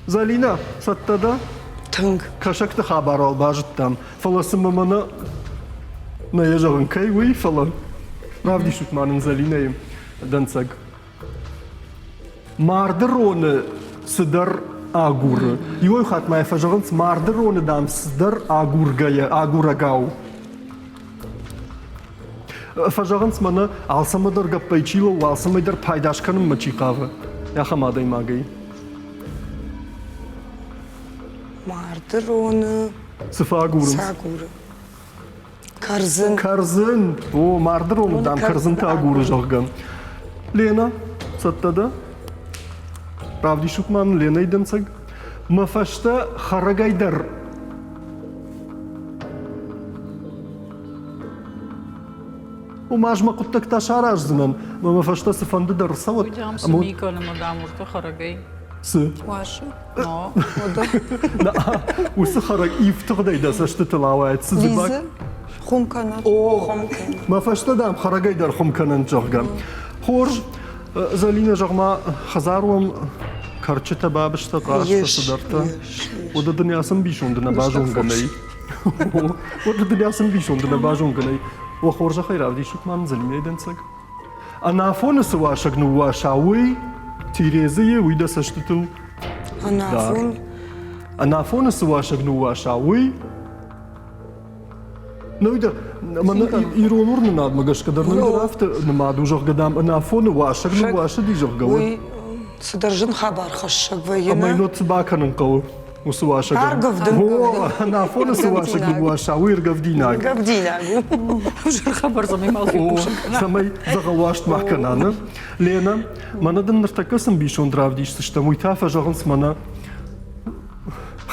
Зӕлинӕ, цӕттӕ дӕ? Тынг. Кӕсӕгты хабар уал базыдтам, фӕлӕ цымӕ мӕнӕ нӕ йӕ зӕгъын кӕй уый, фӕлӕ равдисут ма нын Зӕлинӕйы дӕнцӕг. Марды роны цыдӕр агуры. Иуӕй хатт ма йӕ фӕзӕгъынц, марды роны, дам, цыдӕр агургӕйӕ, агурӕгау. Фӕзӕгъынц мӕнӕ алцӕмӕ дӕр гӕппӕй чи лӕууы, алцӕмӕй дӕр пайда скӕнынмӕ чи хъавы, ахӕм адӕймагӕй. Марды роны. Цы фӕагурынц? Цы агуры? Кӕрдзын. Кӕрдзын. О, марды роны, дам, кӕрдзынтӕ агуры, зӕгъгӕ. Лена, цӕттӕ дӕ? Равдисут ма мын Ленӕйы дӕнцӕг. Мӕ фӕстӕ хӕрӕгӕй дӕр Уымӕ ӕз мӕ хъуыддӕгтӕ сараздзынӕн, ӕмӕ мӕ фӕстӕ цыфӕнды дӕр ӕрцӕуӕд. Уый цы ми кӕны мадам уырты хӕрӕгӕй? Цы? Уасы. Уыцы хӕрӕг ифтыгъдӕй дӕ цӕстытыл ауайӕд. Цы дзы Лизы? Хуым кӕнӕд. О, мӕ фӕстӕ, дам, хӕрӕгӕй дӕр хуым кӕнӕнт, зӕгъгӕ. Хорз, Зӕлинӕ, зӕгъ-ма, хӕдзар уӕм кӕрчытӕ, бабызтӕ, хъазтӕ, цыдӕртӕ. Уӕдӕ дын ацы ӕмбисонды нӕ базонгӕ нӕй. Уӕдӕ дын ацы ӕмбисонды нӕ базонгӕ нӕй. Уӕ хорзӕхӕй равдисут ма мын Зӕлинӕйы дӕнцӕг. Ӕнафоны цы уасӕг ныууаса, уый Терезыйы, уый дӕ цӕстытыл Ӕнафон. Ӕнафоны цы уасӕг ныууаса, уый Ну, дӕр, мӕнӕ ирон уырнынадмӕ гӕсгӕ дӕр нын дӕр афтӕ нымад у, зӕгъгӕ, дам, ӕнафоны уасӕг ныууасыди, зӕгъгӕ, уӕд. Уый цыдӕр зын хабар хӕссӕг вӕййы. Ӕмӕ йын уӕд цы бакӕнын хъӕуы уыцы уасӕгӕн? Ӕргӕвдын. О, ӕнафоны цы уасӕг ныууаса, уый ӕргӕвдинаг. Ӕргӕвдинаг у. Ӕвзӕр хабар цӕмӕй мал фехъусын кӕна. Цӕмӕй дзӕгъӕлуаст ма кӕна, нӕ? Лена, мӕнӕ дын ныртӕккӕ цы ӕмбисонд равдисдзыстӕм, уый та фӕзӕгъынц мӕнӕ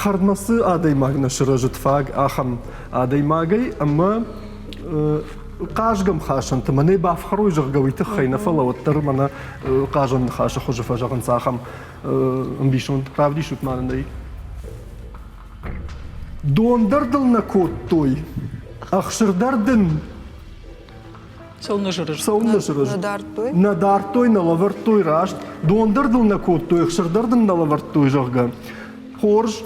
Хӕрдмӕ цы адӕймаг нӕ сырӕзыд фаг, ахӕм адӕймагӕй ӕмӕ хъазгӕмхасӕнты мӕнӕ бафхӕрой, зӕгъгӕ, уый тыххӕй нӕ, фӕлӕ уӕддӕр мӕнӕ хъазӕн ныхасы хуызы фӕзӕгъынц ахӕм ӕмбисонд. Равдисут ма нын ӕй. Дон дӕр дыл нӕ кодтой, ӕхсыр дӕр дын Цӕуылнӕ сырӕзт? Цӕуылнӕ сырӕзт? Нӕ дардтой? Нӕ дардтой, нӕ лӕвӕрдтой раст. Дон дӕр дыл нӕ кодтой, ӕхсыр дӕр дын нӕ лӕвӕрдтой, зӕгъгӕ. Хорз.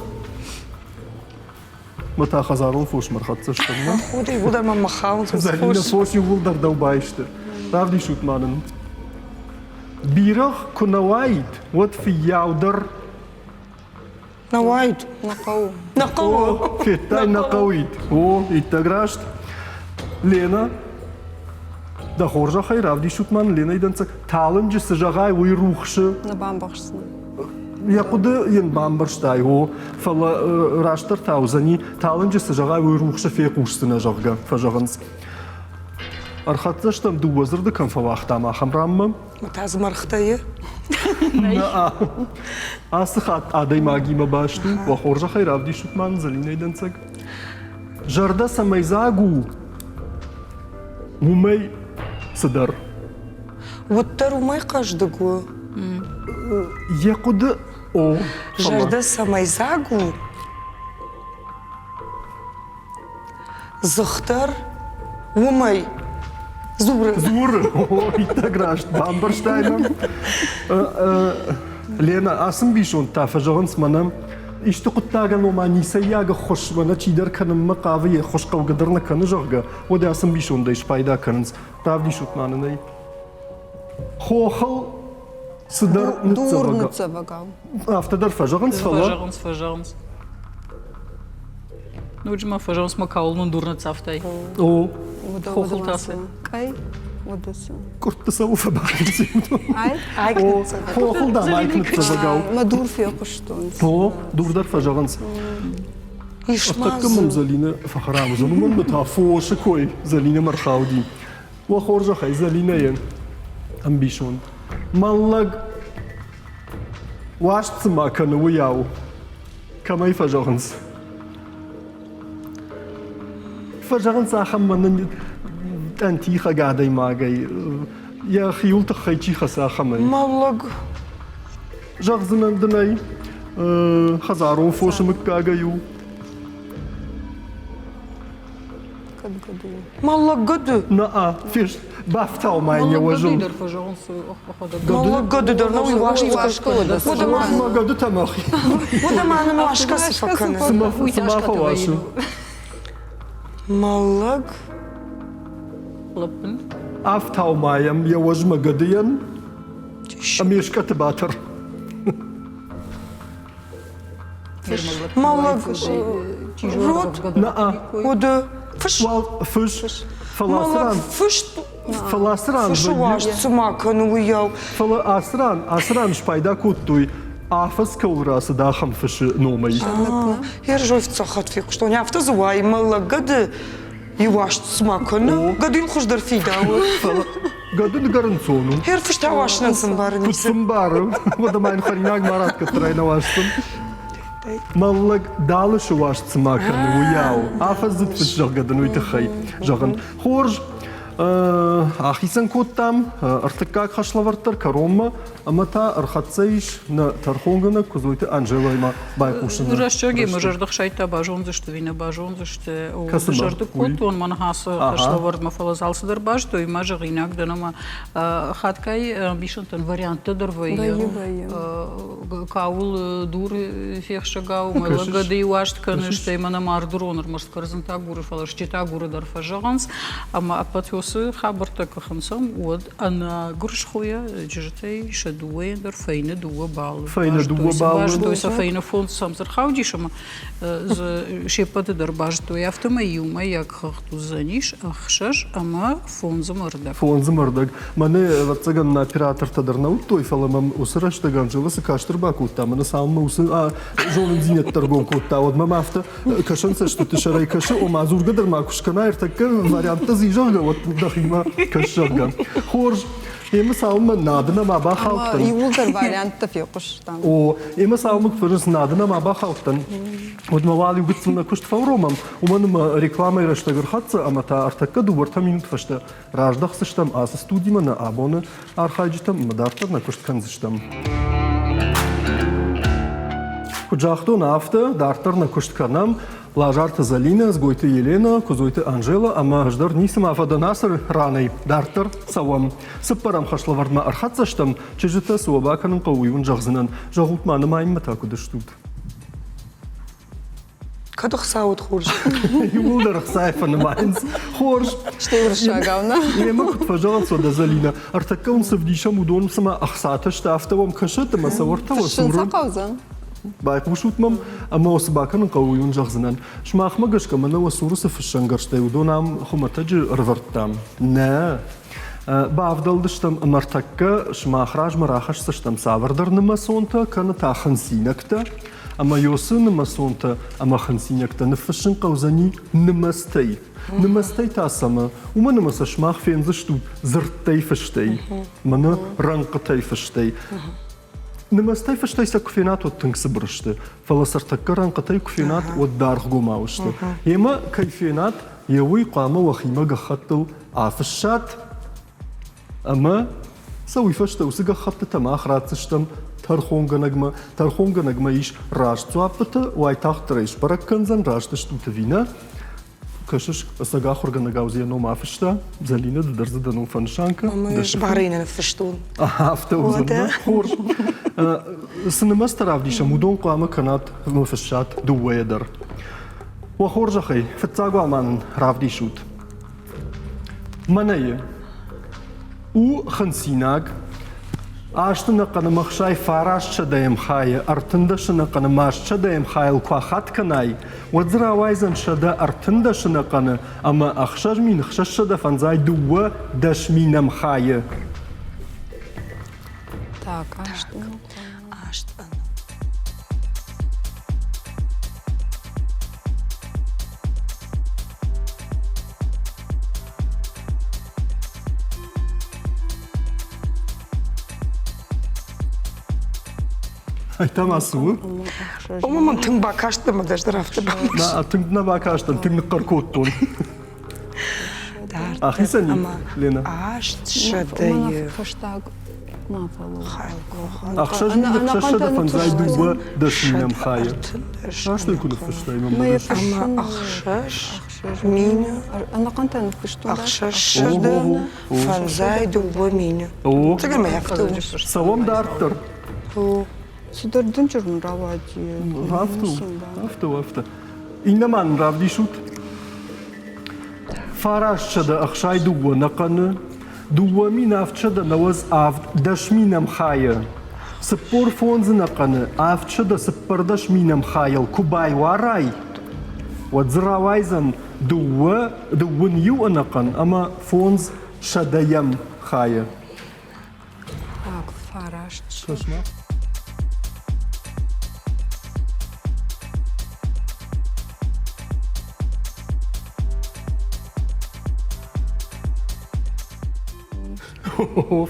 Мӕ та хӕдзарон фосмӕ ӕрхӕццӕ стӕм, нӕ? Худ иууылдӕр мӕм хауынц. Зӕлинӕ фос иууылдӕр дӕу байсты. Равдисут ма нын. Бирӕгъ куы нӕ уаид, уӕд фыййау дӕр Нӕ уаид. Нӕ хъӕуы. Нӕ хъӕуы. Федтай, нӕ хъӕуид. О, иттӕг раст. Лена, дӕ хорзӕхӕй равдисут мӕн Ленӕйы дӕнцӕг. Талынджы цы зӕгъай, уый рухсы. Нӕ бамбӕхсдзынӕ. Йӕ хъуыды йын бамбӕрстай, о, фӕлӕ растдӕр та уыдзӕни, талынджы цы зӕгъай, уый рухсы фехъусдзынӕ, зӕгъгӕ, фӕзӕгъынц. Ӕрхӕццӕ стӕм дыууӕ дзырды кӕм фӕуагътам, ахӕм ранмӕ. Та дзы мӕргътӕ Ацы хатт адӕймагимӕ баст у. Уӕ хорзӕхӕй равдисут ма Зӕлинӕйы дӕнцӕг. Зӕрдӕ цӕмӕй дзаг у, уымӕй цыдӕр. Уӕддӕр уымӕй хъӕздыг у. Йӕ хъуыды о. Зӕрдӕ цӕмӕй дзаг у, Дзых дӕр уымӕй дзуры. Дзуры, о, иттӕг раст, бамбӕрстай мӕ. Лена, ацы ӕмбисонд та фӕзӕгъынц мӕнӕ исты хъуыддагӕн ома ницӕййаг ӕххуыс мӕнӕ чидӕр кӕнынмӕ хъавы, йе ххуыс хъӕугӕ дӕр нӕ кӕны, зӕгъгӕ, уӕд ацы ӕмбисондӕй спайда кӕнынц. Равдисут ма нын ӕй. Хохыл цыдӕр Дур ныццӕвӕгау. Афтӕ дӕр фӕзӕгъынц, фӕлӕ... Фӕзӕгъынц, фӕзӕгъынц. Ноджы ма фӕзӕгъынц, мӕ кауыл мын дур ныццавтай. О. Хохыл та цы? Къӕй, уӕдӕ цы? Къуыртты цӕуыл фӕбадынц? Ай? О, хохыл дам айк ныццӕвӕгау. Мӕ дур фехъуыстон. О, дур дӕр фӕзӕгъынц. Ӕртӕккӕ мӕм Зӕлинӕ фӕхӕрам уыдзӕн, уымӕн та фосы кой Зӕлинӕмӕ ӕрхауди. Уӕ хорзӕхӕй, Зӕлинӕйӕн ӕмбисонд. Мӕллӕг уаст цыма кӕны, уыйау. Кӕмӕй фӕзӕгъынц? Фӕзӕгъынц ахӕм мӕнӕн тъӕнтихӕг адӕймагӕй, йӕ хиуыл тыххӕй чи хӕцы, ахӕмӕй. Мӕллӕг. Зӕгъдзынӕн дын ӕй, хӕдзарон фосы мыггагӕй у. Мӕллӕг гӕды. На, фест, бафтау ма йын йӕ уӕзыл. дӕр фӕзӕгъынц Мӕллӕг гӕды дӕр нӕ уый уасгӕ. Ма гӕдытӕ мӕхи. Уӕдӕ ма нын уасгӕ цы фӕкӕны? Цыма фӕуасы. Мӕллӕг. Лӕппын. Афтау ма йӕм йӕ уӕзмӕ гӕдыйӕн ӕмӕ йе скъӕты батӕр. Мӕллӕг род уыды фыс. Фыс. Фӕлӕ ацы ран фыст Фӕлӕ ацы ран фысы уаст цыма кӕны, уыйау. Фӕлӕ ацы ран, ацы ран спайда кодтой. Афӕдз кӕуыл рацыд, ахӕм фысы номӕй. Хӕрзоф цӕхӕт фехъуыстон. Афтӕ дзы уайы, мӕллӕг гӕды иу аст цыма кӕны, гӕды йын хуыздӕр фидауы. Фӕлӕ гӕды ныгӕрынцон у. Хер фыстӕ уасынӕн цы мбары Куыд цы мбары? Уӕдӕ ма йын хӕринаг ма ратт, кӕддӕр нӕ уасдзӕн. Мӕллӕг далысы уаст цыма кӕны, уыйау. Афӕдздзыд фыс, зӕгъгӕ дын уый тыххӕй зӕгъын. Хорз, ахицӕн кодтам ӕртыккаг хӕслӕвӕрд дӕр кӕронмӕ ӕмӕ та ӕрхӕццӕ ис нӕ тӕрхонгӕнӕг Куыдзойты Анжелӕимӕ байхъусыны. Рӕстӕги мӕ зӕрдӕхсайдта базондзысты ӕви нӕ базондзысты. Зӕрдыг кодтон мӕ ныхасы хӕслӕвӕрдмӕ, фӕлӕ дзы алцыдӕр базыдтой, мӕ зӕгъинаг дӕн ӕмӕ хатгай ӕмбисӕндтӕн варианттӕ дӕр вӕййы. Кауыл дур фехсӕгау, мӕ лӕггадӕй уаст кӕны, стӕй мӕнӕ мардырон ӕрмӕст кӕрдзынтӕ агуры, фӕлӕ стджытӕ агуры дӕр фӕзӕгъынц. Ӕмӕ ӕппӕт уыцы хабӕрттӕ куы хынцӕм, уӕд ӕнӕгуырысхойӕ чызджытӕй сӕ дыууӕйӕн дӕр фӕйнӕ дыууӕ баллы. Фӕйнӕ дыууӕ баллы. Базыдтой сӕ фӕйнӕ фондз сӕм дзы рхаудис ӕмӕ дзы се ппӕты дӕр базыдтой. Афтӕмӕй иумӕйаг хыгъд уыдзӕнис ӕхсӕз ӕмӕ фондзы мӕрдӕг. Фондзы мӕрдӕг. Мӕнӕ, ӕвӕццӕгӕн, нӕ оператортӕ дӕр нӕ уыдтой, фӕлӕ мӕм уыцы рӕстӕг Анжела цы каст ӕрбакодта, мӕнӕ цалынмӕ уыцы зонындзинӕдтӕ ӕргом кодта, уӕдмӕ мӕ афтӕ кӕсӕнцӕстыты сӕрӕй кӕсы, ома дзургӕ дӕр ма куы скӕна, ӕртӕккӕ варианттӕ дзы зӕгъгӕ, уӕд дӕхимӕ кӕс, зӕгъгӕ. Хорз. Эмӕ цалынмӕ надына ма бахаудтӕн. Иууылдӕр варианттӕ фехъуыстам. О, эмӕ цалынмӕ куы фӕзынц надына ма бахаудтӕн, уӕдмӕ уал иу гыццыл нӕ куыст фӕуромӕм, уымӕн ӕмӕ рекламӕйы рӕстӕг ӕрхӕццӕ ӕмӕ та ӕртӕккӕ дыууӕртӕ минут фӕстӕ раздӕхдзыстӕм ацы студимӕ нӕ абоны архайджытӕм ӕмӕ дарддӕр нӕ куыст кӕндзыстӕм. Куыд загътон, афтӕ дарддӕр нӕ куыст кӕнӕм. Лазарты Зӕлинӕ, Дзгойты Еленӕ, Куыдзойты Анжела ӕмӕ ӕз дӕр ницыма фӕдӕн ацы ранӕй. Дарддӕр цӕуӕм. Цыппӕрӕм хӕслӕвӕрдмӕ ӕрхӕццӕ стӕм. Чызджытӕ, цы уӕ бакӕнын хъӕуы, уый уын зӕгъдзынӕн. Зӕгъут-ма, нымайынмӕ та куыд стут? Кӕд ӕхца уыд хорз. Иууылдӕр ӕхцайы фӕнымайынц. Хорз. Стӕй уырыссагау, нӕ? Емӕ куыд фӕзӕгъынц уӕдӕ, Зӕлинӕ, ӕртӕккӕ уын цы вдисӕм, уыдон цыма ӕхцатӕ сты, афтӕ уӕм кӕсӕд ӕмӕ сӕ уӕртӕ уӕ Фыссын цуры сӕ хъӕудзӕн. Байхъусут мӕм, ӕмӕ уӕ цы бакӕнын хъӕуы, уый уын зӕгъдзынӕн. Сымахмӕ гӕсгӕ мӕнӕ уӕ цуры цы фыссӕнгӕрзтӕй, уыдон ам хуымӕтӕджы ӕрывӕрдтам. Нӕ. Бавдӕлдыстӕм ӕмӕ ӕртӕккӕ сымах размӕ рахӕсдзыстӕм цавӕрдӕр нымӕцонтӕ кӕнӕ та хынцинӕгтӕ, ӕмӕ Йосы нымӕцонтӕ ӕмӕ хынцинӕгтӕ ныффыссын хъӕудзӕни нымӕцтӕй. Нымӕцтӕй та цӕмӕ? Уымӕн ӕмӕ сӕ сымах фендзыстут дзырдтӕй фыстӕй, мӕнӕ рӕнхъытӕй фыстӕй. Нымӕцтӕй фыстӕй сӕ куы фенат, уӕд тынг цыбыр сты, фӕлӕ сӕ ӕртӕккӕ рӕнхъытӕй куы фенат, уӕд даргъгомау сты. Емӕ кӕй фенат, йе уый хъуамӕ уӕхимӕ гӕххӕттыл афыссат ӕмӕ сӕ уый фӕстӕ уыцы гӕххӕттытӕ мах ратдзыстӕм тӕрхонгӕнӕгмӕ. Тӕрхонгӕнӕгмӕ ис раст дзуаппытӕ, уайтагъддӕр ӕй сбӕрӕг кӕндзӕн, раст стут ӕви нӕ. Кӕсыс, ӕцӕг ахуыргӕнӕгау дзы йӕ ном афыста. Зӕлинӕ, ды дӕр дзы дӕ ном фӕнысан кӕн. Ӕмӕ барӕй нӕ ныффыстон. Афтӕ уыдзӕн. Хорз. Цы нымӕцтӕ равдисӕм, уыдон хъуамӕ кӕнат ӕмӕ фыссат дыууӕйӕ дӕр. Уӕ хорзӕхӕй, фыццаг уал ма нын равдисут. Мӕнӕйы у хынцинаг. Азты нӕхъӕны махсай фараст сӕдӕйӕм хайы ӕртындӕсы нӕхъӕны маст сӕдӕйӕм хайыл куы ахатт кӕнай, уӕд дзы рауайдзӕн 113 ӕнӕхъӕны ӕмӕ 6652 дӕсминӕм хайы. Так, аст. Аст. Ай та ма цы у? Ома мӕм тынг бакаст ӕмӕ дӕс дӕр афтӕ бакаст. Тынг нӕ бакастӕн, тынг ныхъхъӕр кодтон. Ахицӕн Лена? Аст сӕдӕйы. Фӕстаг ма фӕлӕуу. Ӕхсӕз мин ӕхсӕзсӕдӕ фӕндзай дыууӕ дӕсминӕм хайы. Раст ӕй куы ныффыстай, мӕ Ӕмӕ ӕхсӕз мины. Ӕнӕхъӕнтӕ ныффыстон. Ӕхсӕзсӕдӕ фӕндзай дыууӕ мины. Цӕгӕй мӕ афтӕ у. Цӕуӕм дарддӕр. Цыдӕр дынджыр мын рауади. Афтӕ у, афтӕ у, афтӕ. Иннӕ ма нын равдисут. 962 нӕхъӕны, 2797 дӕсминӕм хайы, 45 нӕхъӕны, 714 минӕм хайыл куы байуарай, уӕд дзы рауайдзӕн дыууӕ, дыууын иу ӕнӕхъӕн ӕмӕ фондз сӕдӕйӕм хайы. Так, фараст. Кӕс-ма.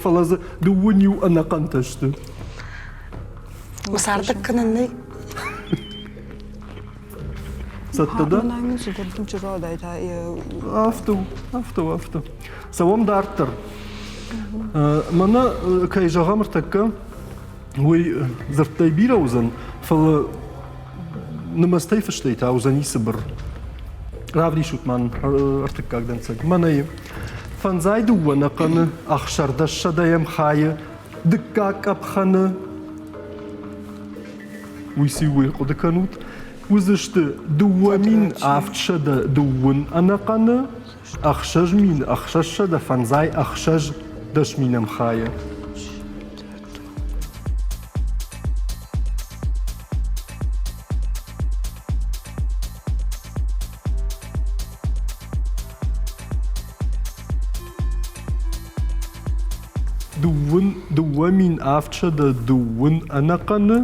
Фӕлӕ дзы дыууын иу ӕнӕхъӕнтӕ сты. Цардӕг кӕнӕн нӕй. Цӕттӕ дӕ? Афтӕ у, афтӕ у, афтӕ. Цӕуӕм дарддӕр. Мӕнӕ, кӕй зӕгъӕм ӕртӕккӕ, уый дзырдтӕй бирӕ уыдзӕн, фӕлӕ нымӕцтӕй фыстӕй та уыдзӕни цыбыр. Равдисут мӕн ӕртыккаг дӕнцӕг. Мӕнӕ фӕндзай дыууӕ нӕхъӕны ӕхсӕрдӕссӕдӕйӕм хайы дыккаг къӕпхӕны уый цы уый хъуыды кӕнут, уыдзысты 2730 ӕнӕхъӕны, 6656 дӕсминӕм хайы. Дыууын 2730 ӕнӕхъӕны,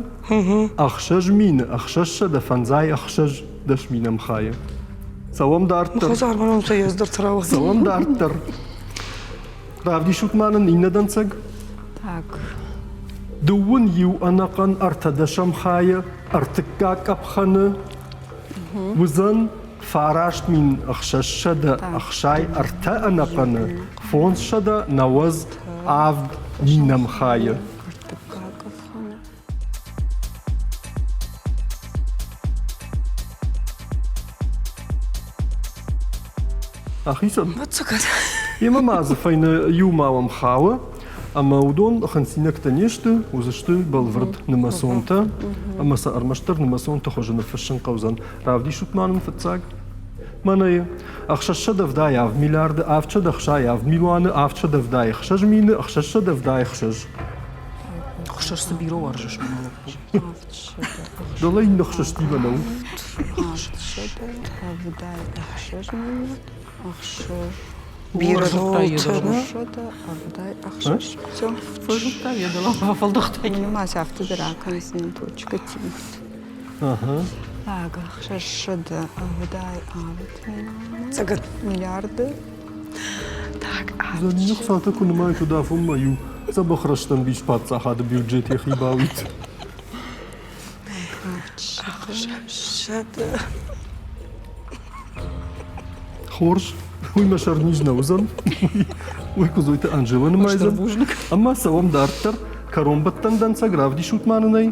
6656 дӕсминӕм хайы. Цӕуӕм дарддӕр. Цӕуӕм дарддӕр. Равдисут ма нын иннӕ дӕнцӕг. Так. Дыууын иу ӕнӕхъӕн ӕртӕдӕсӕм хайы ӕртыккаг къӕпхӕны уыдзӕн 9663 ӕнӕхъӕны 597 минӕм хайы. Ахицӕн. Емӕ ма дзы фӕйнӕ иу ма уӕм хауы, ӕмӕ уыдон хынцинӕгтӕ не сты, уыдзысты бӕлвырд нымӕцонтӕ, ӕмӕ сӕ ӕрмӕстдӕр нымӕцонты хуызы ныффыссын хъӕудзӕн. Равдисут ма нын фыццаг. Мӕнӕ 677 миллиарды 767 милуаны 776 мины 676. Хсӕз цы бирӕ уарзыс, мӕ лӕппу. Дӕлӕ иннӕ хсӕстимӕ нӕу. Бирӕ Фӕзылдта йӕ дӕлӕ фӕфӕлдӕхтӕй. Нымӕц афтӕ дӕр акӕндзынӕн точка тинт. Так, ӕхсӕзсӕдӕ ӕвдай авд миллиарды. Так, Зӕнины хцатӕ куы нымайут, уӕд афонмӕ иу дзӕбӕх рӕстӕмбис паддзахады бюджет йӕхи бауид. Хорз, уый мӕ сӕрниз нӕ уыдзӕн. Уый Куыдзойты Анжела нымайдзӕн. Бузныг. Ӕмӕ цӕуӕм дарддӕр. Кӕронбӕттӕн дӕнцӕг равдисут ма нын ӕй.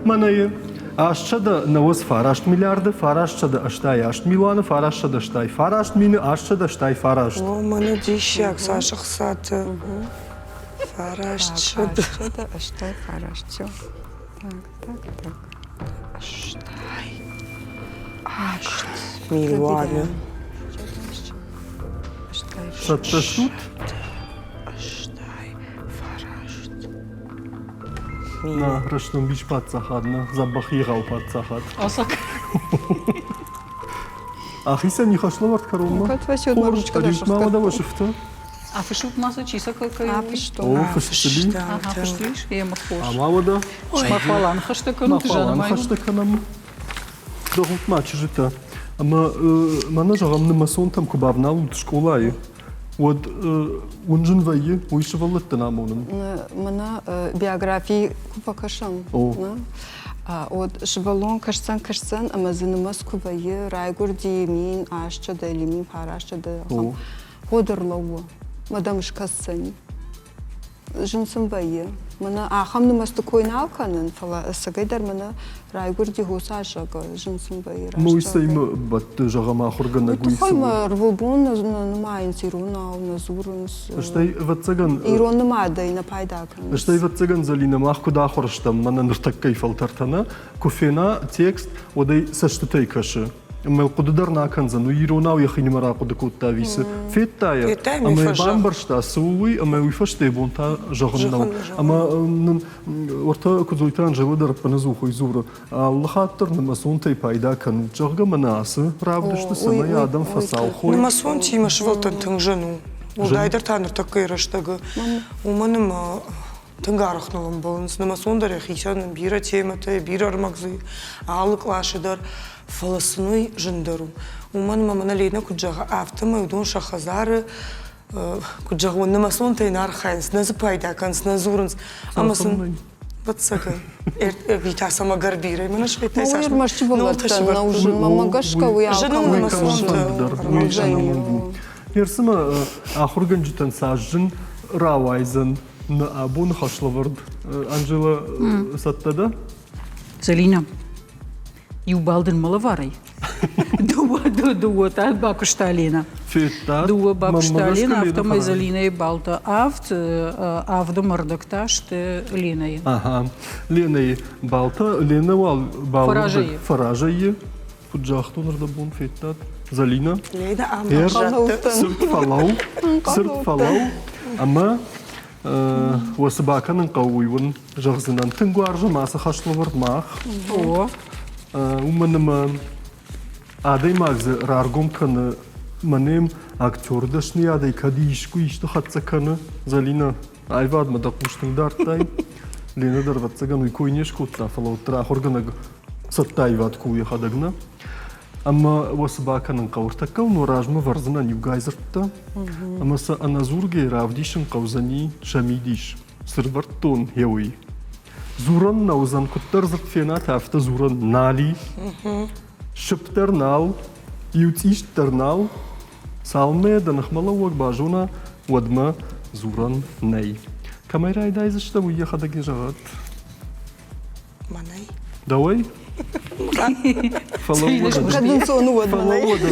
Мӕнӕ 899 миллиарды 988 милуаны 989 мины 889. О, мӕнӕ диссаг, цас ӕхцатӕ. Фараст Ӕстай фараст. Все. Так, так, так. Ӕстай. Аст. Милуаны. Цӕттӕ стут? Ӕстай фараст. Нӕ рӕстӕмбис паддзахад, нӕ дзӕбӕх егъау паддзахад. Осак. Ахицӕн ихӕслӕвӕрд кӕронмӕ. Хорз, ӕриут ма уӕдӕ уӕ сыфтӕ. Афыссут ма дзы, чи сӕ кӕй Афыстон. О, фысты Ага, фысты ис, ема хорз. Ӕмӕ уӕдӕ? Сымах уал аныхӕстӕ кӕнут, Мах уал аныхӕстӕ кӕнӕм. Зӕгъут ма, чызджытӕ, ӕмӕ мӕнӕ зӕгъӕм нымӕцонтӕм куы бавналут скъолайы, уӕд уын зын вӕййы уый сывӕллӕттӕн амонын? Мӕнӕ биографи куы фӕкӕсӕм, уӕд сывӕллон кӕсдзӕн, кӕсдзӕн ӕмӕ дзы нымӕц куы вӕййы, райгуырди 1008 или 1009, ход ӕрлӕууы, мӕ дӕм скӕсдзӕни. Зын сын вӕййы. Мӕнӕ ахӕм нымӕцты кой нал кӕнын, фӕлӕ ӕцӕгӕйдӕр мӕнӕ райгуырди Госазӕгы, зын сын вӕййы. Ну, цӕймӕ бӕтты, зӕгъӕм, ахуыргӕнӕг уый цы у? Ӕрвылбон нӕ нымайынц иронау, нӕ дзурынц. Стӕй, ӕвӕццӕгӕн... Ирон нымадӕй нӕ пайда кӕнынц. Стӕй, ӕвӕццӕгӕн, Зӕлинӕ, мах куыд ахуыр стӕм, мӕнӕ ныртӕккӕйы фӕлтӕртӕ нӕ, куы фена текст, уӕд ӕй цӕстытӕй кӕсы. Ӕмӕ хъуыды дӕр нӕ акӕндзӕн, уый иронау йӕхинимӕ рахъуыды кодта ӕви цы. Федта йӕ, ӕмӕ йӕ бамбӕрста, цы у уый, ӕмӕ уый фӕстӕ бон та зӕгъын нӕу. Ӕмӕ нын уӕртӕ Куыдзойты Анжелӕ дӕр ӕппынӕдзух уый дзуры, алы хатт дӕр нымӕцонтӕй пайда кӕнут, зӕгъгӕ, мӕнӕ ацы равдысты, цӕмӕй адӕм фӕцалхой. Нымӕцонтимӕ сывӕллӕттӕн тынг зын у. Уӕлдайдӕр та ныртӕккӕйы рӕстӕгы. Уымӕн ӕмӕ тынг арӕх ныл ӕмбӕлынц. Нымӕцон дӕр йӕхицӕн бирӕ темӕтӕ, бирӕ ӕрмӕг дзы алы къласы дӕр. Фӕлӕ сын уый зындӕр у. Уымӕн ӕмӕ мӕнӕ Ленӕ куыд зӕгъы, афтӕмӕй уыдон сӕ хӕдзары. Куыд зӕгъон, нымӕцонтӕй нӕ архайынц, нӕ дзы пайда кӕнынц, нӕ дзурынц. Ӕмӕ сын ӕвӕццӕгӕн, ӕви та сӕм ӕгӕр бирӕ, мӕнӕ сӕйттӕй цас Ӕрмӕст сывӕллӕттӕн нӕу зын, мӕнмӕ гӕсгӕ уый алкӕмӕн дӕр. Ерсымӕ ахуыргӕнджытӕн цас зын рауайдзӕн нӕ абоны хӕслӕвӕрд. Анжела, цӕттӕ дӕ? Зӕлинӕ, иу бал дын мӕ лӕварӕй. Дыууӕ та бакуыста Лена. Федта? Дыууӕ бакуыста Лена, афтӕмӕй Зӕлинӕйы балтӕ авд, авды мӕрдӕгтӕ сты Ленӕйы. Ага. Ленӕйы балтӕ, Лена уал фӕразӕй. Фӕразӕй. Куыд загътон, ӕрдӕбон федтат? Зӕлинӕ? Лена ам Цырд фӕлӕу, цырд фӕлӕу. Ӕмӕ уӕ цы бакӕнын хъӕуы, уый уын зӕгъдзынӕн. Тынг уарзӕм ацы хӕслӕвӕрд мах. Уымӕн ӕмӕ адӕймаг дзы раргом кӕны мӕнӕм актеры дӕсныйадӕй кӕд искуы исты хӕццӕ кӕны. Зӕлинӕ, аивадмӕ дӕ хъус тынг дардтай. Ленӕ дӕр, ӕвӕццӕгӕн, уый кой не скодта, фӕлӕ уӕддӕр ахуыргӕнӕг цӕттӕ аивад куы у йӕхӕдӕг, нӕ? Ӕмӕ уӕ цы бакӕнын хъӕуы? Ӕртӕккӕ уын уӕ размӕ вӕрдзынӕн иугай дзырдтӕ, ӕмӕ сӕ ӕнӕдзургӕйӕ равдисын хъӕудзӕни сӕ мидис. Цы рвӕрдтон, гъе уый. Дзурӕн нӕ уыдзӕн, куыддӕр дзырд фенат, афтӕ дзурӕн нал и. Сыпп дӕр нал, иу цъист дӕр нал. Цалынмӕ дӕ ныхмӕлӕууӕг базона, уӕдмӕ дзурӕн нӕй. Кӕмӕй райдайдзыстӕм, уый йӕхӕдӕг не зӕгъӕд. Мӕнӕй? Дӕуӕй? Фӕлӕууӕд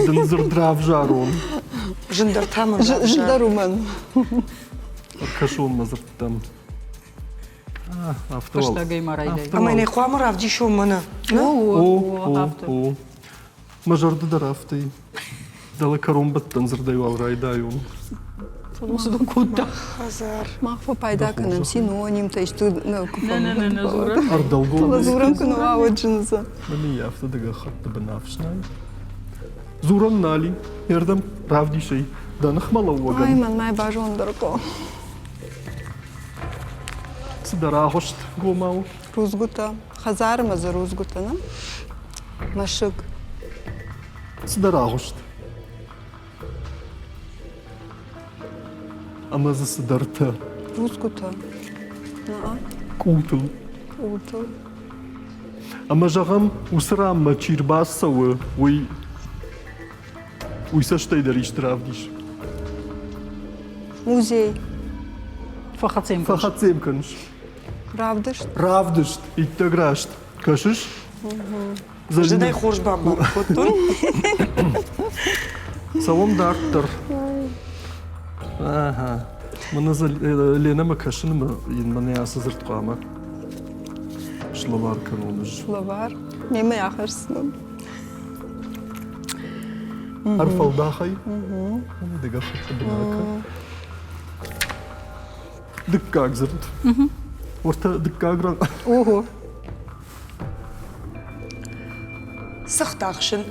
дын дзырд равзарон. Зындӕр та мын Зындӕр у мӕн. Ӕркӕсон мӕ дзырдтӕм. Афтӕ Фӕстагӕй ма райдай. Ӕмӕ нӕ хъуамӕ равдисон мӕнӕ. О, о, о. Мӕ зӕрды дӕр афтӕ и. Дӕлӕ кӕронбӕттӕн дзырдӕй уал райдайон. Цыдон кодта. Хӕдзар. Мах фӕпайда кӕнӕм синонимтӕ, исты куы Ӕрдӕлгом. Фӕлӕ дзурӕн куы нӕ уа, уӕд зын уыдзӕн. Мӕн афтӕ дӕ гӕххӕтты бын ӕфснай. Дзурӕн нал и. Ердӕм равдисай дӕ ныхмӕлӕууӕгӕн. Ай, мӕнмӕ базондӕр хъӕуы. Цыдӕр агъуыст гомау. Рудзгуытӕ. Хӕдзары ма дзы рудзгуытӕ, нӕ? Мӕсыг. Цыдӕр агъуыст. Ӕмӕ дзы цыдӕртӕ. Рудзгуытӕ. Къултыл. Къултыл. Ӕмӕ зӕгъӕм, уыцы ранмӕ чи рбацӕуы, уый уый цӕстӕй дӕр исты равдис. Музей. Фӕхӕцӕм Фӕхӕцӕм кӕныс. Равдыст. Равдыст. Иттӕг раст. Кӕсыс? Зынӕй хорз бамбарын кодтон. Цӕуӕм дарддӕр. Ага. Мӕнӕ Ленӕмӕ кӕсын ӕмӕ йын мӕнӕ ацы дзырд хъуамӕ слӕвар кӕнон ӕз. Слӕвар? Мемӕ ахӕсдзынӕн. Ӕрфӕлдахай. Дыгӕ хатты бынакӕ. Дыккаг дзырд. Уӕртӕ дыккаг ран. Ого. Цыхт ахсын.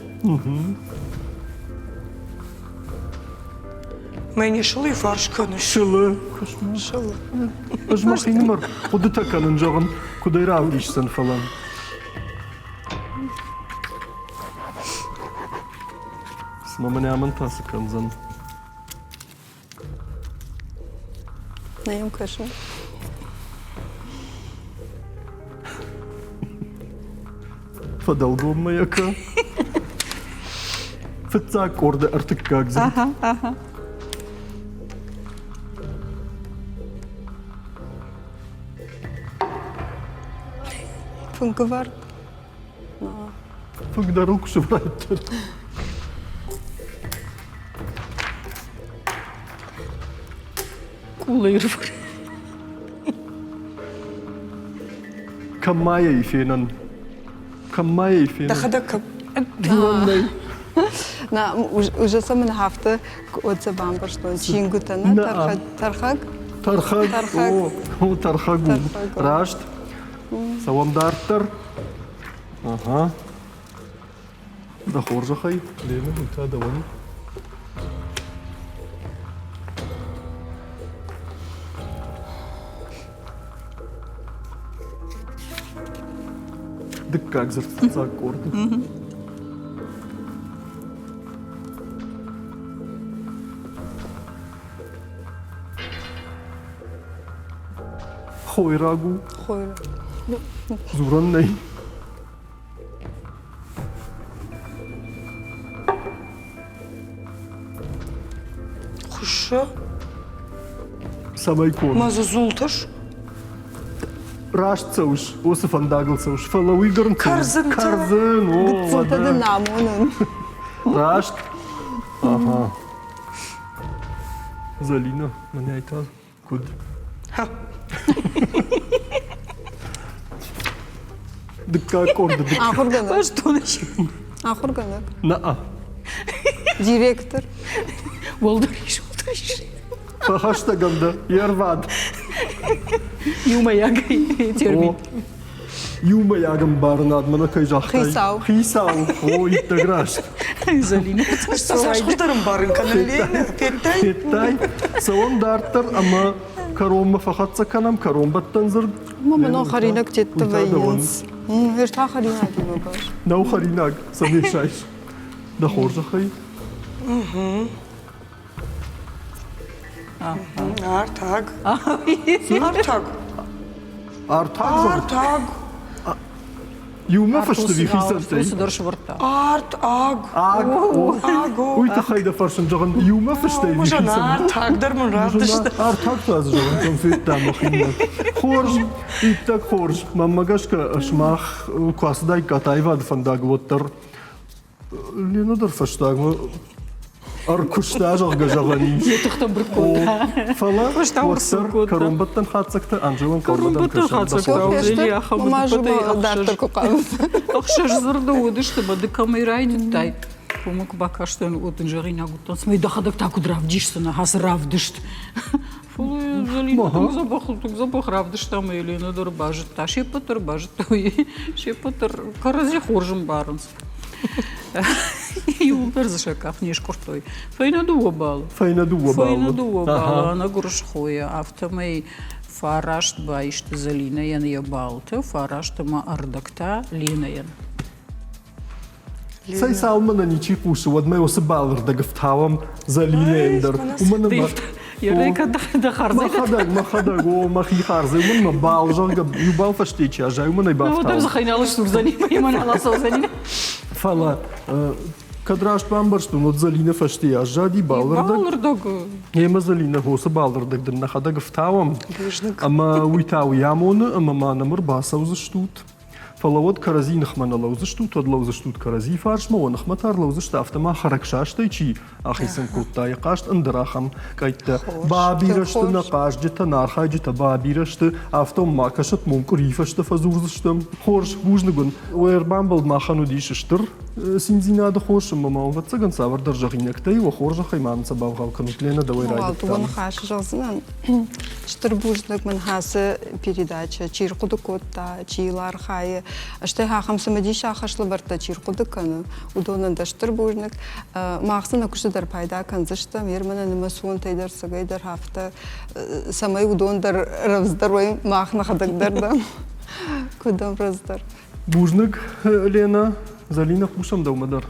Мӕнӕ сылы фарс кӕныс. Сылы. Сылы. Ӕз мӕхинымӕр хъуыдытӕ кӕнын, зӕгъын, куыд ӕй равдисдзӕн, фӕлӕ. Цымӕ мӕнӕ амӕн та цы кӕндзӕн? Нӕ йӕм кӕсын. Фӕдӕлгоммӕ йӕ кӕ. Фыццаг къорды ӕртыккаг дзырд. Аха, аха. Фынгӕвӕрд. Фынг дӕр ыл куы сывӕрдтон. Къулӕй Кӕм ма йӕ и фенӕн? Кӕм ма йӕ и фенӕн? Дӕхӕдӕг кӕм? На, уже сӕ мын афтӕ уӕд бамбӕрстон чингуытӕ, нӕ? Тӕрхӕг? Тӕрхӕг. О, тӕрхӕг у. Раст. Цӕуӕм дарддӕр. Ага. Дӕ хорзӕхӕй, Ленӕ, уый та дӕуӕн. Дыккаг дзырд фыццаг къорды. Хойраг у. Хойраг. Дзурӕн нӕй. Хуыссы. Цӕмӕй конд? Мӕ дзы дзултӕ Раст цӕуыс, уыцы фӕндагыл цӕуыс, фӕлӕ уый дӕр Кӕрдзынтӕ. Кӕрдзын, о, Гыццылтӕ дын амонын. Раст. Ага. Залина, мӕнӕй та куыд? Дыккаг къорды дыккаг. Ахуыргӕнӕг. Бӕстон Ахуыргӕнӕг. На. Директор. Уӕлдӕр ис, уӕлдӕр ис. Фӕхӕстӕгӕн дӕ, йе рвад. Иумӕйаг термин. Иумӕйаг ӕмбарынад мӕнӕ кӕй загътай. Хицау. Хицау. О, иттӕг раст. Залина. Цас хуыздӕр ӕмбарын кӕнын, Ленӕ, федтай? Федтай? Цӕуӕм дарддӕр ӕмӕ кӕронмӕ фӕхӕццӕ кӕнӕм кӕронбӕттӕн дзырд. Мама, но хӕринӕгтӕ вӕййынц. Ӕртӕ хӕринагимӕ баст. Нӕу хӕринаг, цӕмӕй сайыс? Дӕ хорзӕхӕй. Артаг. Артаг. Артаг? Артаг. Иумӕ фысты хицӕнтӕй. Цыдӕр сывӕрдта. Арт, аг. Аг. Аг. Уый тыххӕй дӕ фӕрсын, зӕгъын, иумӕ фыстӕй хицӕн. Артаг дӕр мын равдыста. Артаг та дзы зӕгъын, кӕм федтам мӕхимӕ. Хорз, иттӕг хорз. Мӕнмӕ гӕсгӕ, сымах куы ацыдаиккат аивады фӕндагыл, уӕддӕр Лена дӕр фӕстагмӕ ӕркуыста, зӕгъгӕ, зӕгъӕн ис. Йӕ тыхтӕ ӕмбырд кодта. Фӕлӕ уӕддӕр кӕронбӕттӕн хатдзӕгтӕ Анжелан Кӕронбӕттӕн хатдзӕгтӕ дарддӕр куы хъавынц. Ӕхсӕз дзырды уыдысты, мӕ ды кӕмӕй райдыдтай, уымӕ куы бакастӕн, уӕд дын зӕгъинаг уыдтӕн, цымӕ дӕхӕдӕг та куыд равдисдзынӕ ацы равдыст. Фӕлӕ Зӕлинӕ тынг дзӕбӕх, тынг дзӕбӕх равдыста ӕмӕ Еленӕ дӕр базыдта, се ппӕт дӕр базыдтой, се ппӕт дӕр кӕрӕдзи хорз ӕмбарынц. Иуылдӕр дзы сӕ къах не скъуырдтой. Фӕйнӕ дыууӕ баллы. Фӕйнӕ дыууӕ баллы. Фӕйнӕ дыууӕ баллы ӕнӕгуырысхойӕ, афтӕмӕй фараст баисты Зӕлинӕйӕн йӕ балтӕ, фараст ӕмӕ ӕрдӕг та Ленӕйӕн. Цӕй цалынмӕ нӕ ничи хъусы, уӕдмӕ уыцы балырдӕг ӕфтауӕм Зӕлинӕйӕн дӕр. Уымӕн ӕмӕ мӕхӕдӕг, мӕхӕдӕг, о, мӕхи хардзӕй, уымӕн мӕ бал, зӕгъгӕ, иу бал фӕсте чи аззайы, уымӕн ӕй бафтауын. Уӕдӕм дзыхӕй нал сдзурдзӕни, мӕ нал ацӕудзӕни. Фӕлӕ кӕд раст бамбӕрстон, уӕд Зӕлинӕ фӕсте аззади балырдӕг. Балырдӕг. Ӕмӕ Зӕлинӕ хосы балырдӕг дын нӕхӕдӕг ӕфтауӕм. Ӕмӕ уый та уый амоны, ӕмӕ ма нӕм ӕрбацӕудзыстут. Фӕлӕ уӕд кӕрӕдзи ныхмӕ нӕ лӕудзыстут, уӕд лӕудзыстут кӕрӕдзи фарсмӕ, уӕ ныхмӕ та ӕрлӕудзысты, афтӕ ма хӕрӕгсастӕй чи ахицӕн кодта йӕ хъазт, ӕндӕр ахӕм къӕйттӕ. Бабирӕ сты нӕ хъазджытӕ, нӕ архайджытӕ бабирӕ сты, афтӕ ма кӕсӕт, мом къуырийы фӕстӕ фӕдзурдзыстӕм. Хорз, бузныг уын. Уӕ ӕрбамбӕлд махӕн уыдис стыр циндзинады хос, ӕмӕ ма ӕвӕццӕгӕн цавӕрдӕр зӕгъинӕгтӕй уӕ хорзӕхӕй ма нын сӕ бавгъау кӕнут. Ленӕ, дӕуӕй райдыдтам. Уӕ ныхас зӕгъдзынӕн. Стыр бузныг мын ацы передачӕ чи рхъуыды кодта, чи йыл архайы, стӕй ахӕм цымыдисаг хӕслӕвӕрдтӕ чи рхъуыды кӕны, уыдонӕн дӕр стыр бузныг. Мах сын нӕ куысты дӕр пайда кӕндзыстӕм, ермӕнӕ нымӕцонтӕй дӕр, цӕгӕй дӕр афтӕ, цӕмӕй уыдон дӕр рӕвдздӕр уой, мах нӕхӕдӕг дӕр дӕм куыд рӕвдздӕр. Бузныг, Лена. Залина, хъусӕм дӕумӕ дӕр.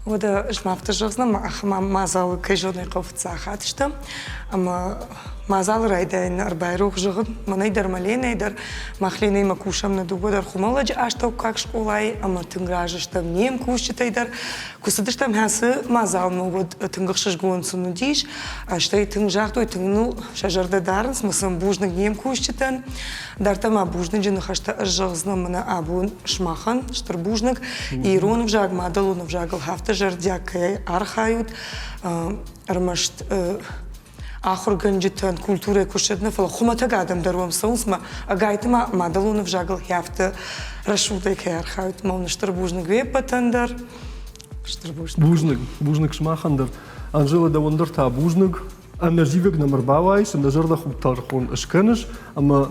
Уӕдӕ ӕз ма афтӕ зӕгъдзынӕн, ахӕм мадзалы кӕй зонын хъӕуы фыццаг хатт стӕм. Ӕмӕ мадзалы райдайӕны ӕрбайрох зӕгъын, мӕнӕй дӕр, мӕ Ленӕй дӕр. Мах Ленӕимӕ кусӕм нӕ дыууӕ дӕр Хуымӕллӕджы астӕуккаг скъолайы ӕмӕ тынг разы стӕм не мкусджытӕй дӕр. Куы цыдыстӕм ацы мадзалмӕ, уӕд тынг ӕхсызгон сын уыдис. Стӕй тынг загътой, тынг ныл сӕ зӕрдӕ дарынц, мӕ сын бузныг не мкусджытӕн. Дарддӕр ма бузныджы ныхӕстӕ ӕз зӕгъдзынӕн мӕнӕ абон сымахӕн стыр бузныг. Ирон ӕвзаг, мадӕлон ӕвзагыл афтӕ зӕрдиаг кӕй архайут, ӕрмӕст ахуыргӕнджытӕн, культурӕйы куыстӕн нӕ, фӕлӕ хуымӕтӕг адӕм дӕр уӕм цӕуынц ӕмӕ ӕгайтма мадӕлон ӕвзагыл афтӕ рӕсугъдӕй кӕй архайут, ӕмӕ уын стыр бузныг уе ппӕтӕн дӕр. Стыр бузныг. Бузныг, бузныг сымахӕн дӕр. Анжела, дӕуӕн дӕр та бузныг. Ӕнӕзивӕг нӕм ӕрбауайыс, ӕнӕзӕрдӕхудт тӕрхон скӕныс ӕмӕ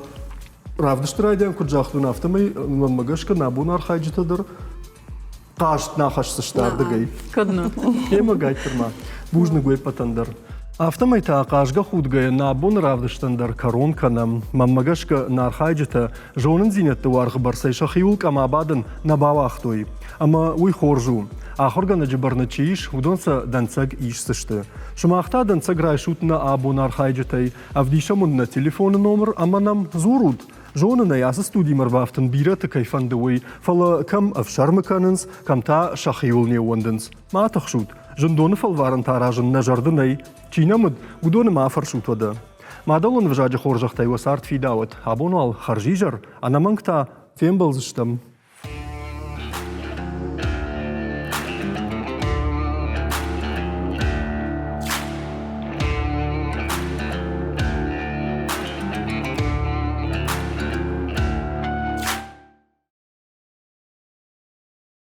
равдысты райдиан куыд загътон, афтӕмӕй мӕнмӕ гӕсгӕ нӕ абон архайджытӕ дӕр хъаст нӕ хӕсдзысты ардыгӕй. Кӕд нӕ. Ӕмӕ гайттыр ма. Бузныг уе ппӕтӕн дӕр. Афтӕмӕй та хъазгӕ-худгӕйӕ нӕ абоны равдыстӕн дӕр кӕрон кӕнӕм. Мӕнмӕ гӕсгӕ, нӕ архайджытӕ зонындзинӕдты уаргъы бӕрцӕй сӕхиуыл къӕм абадын нӕ бауагътой. Ӕмӕ уый хорз у. Ахуыргӕнӕджы бӕрны чи ис, уыдон сӕ дӕнцӕг исдзысты. Сымах та дӕнцӕг райсут нӕ абоны архайджытӕй, ӕвдисӕм уын нӕ телефоны номыр ӕмӕ нӕм дзурут. Зонын ӕй, ацы студимӕ ӕрбафтын бирӕты кӕй фӕнды, уый, фӕлӕ кӕм ӕфсӕрмы кӕнынц, кӕм та сӕхиуыл не ууӕндынц. Ма тыхсут, зындоны фӕлварӕнтӕ аразын нӕ зӕрды нӕй. Чи нӕм уыд, уыдоны ма афӕрсут уӕдӕ. Мадӕлон ӕвзаджы хорзӕхтӕй уӕ цард фидауӕд. Абон уал хӕрзизӕр, ӕнӕмӕнг та фембӕлдзыстӕм.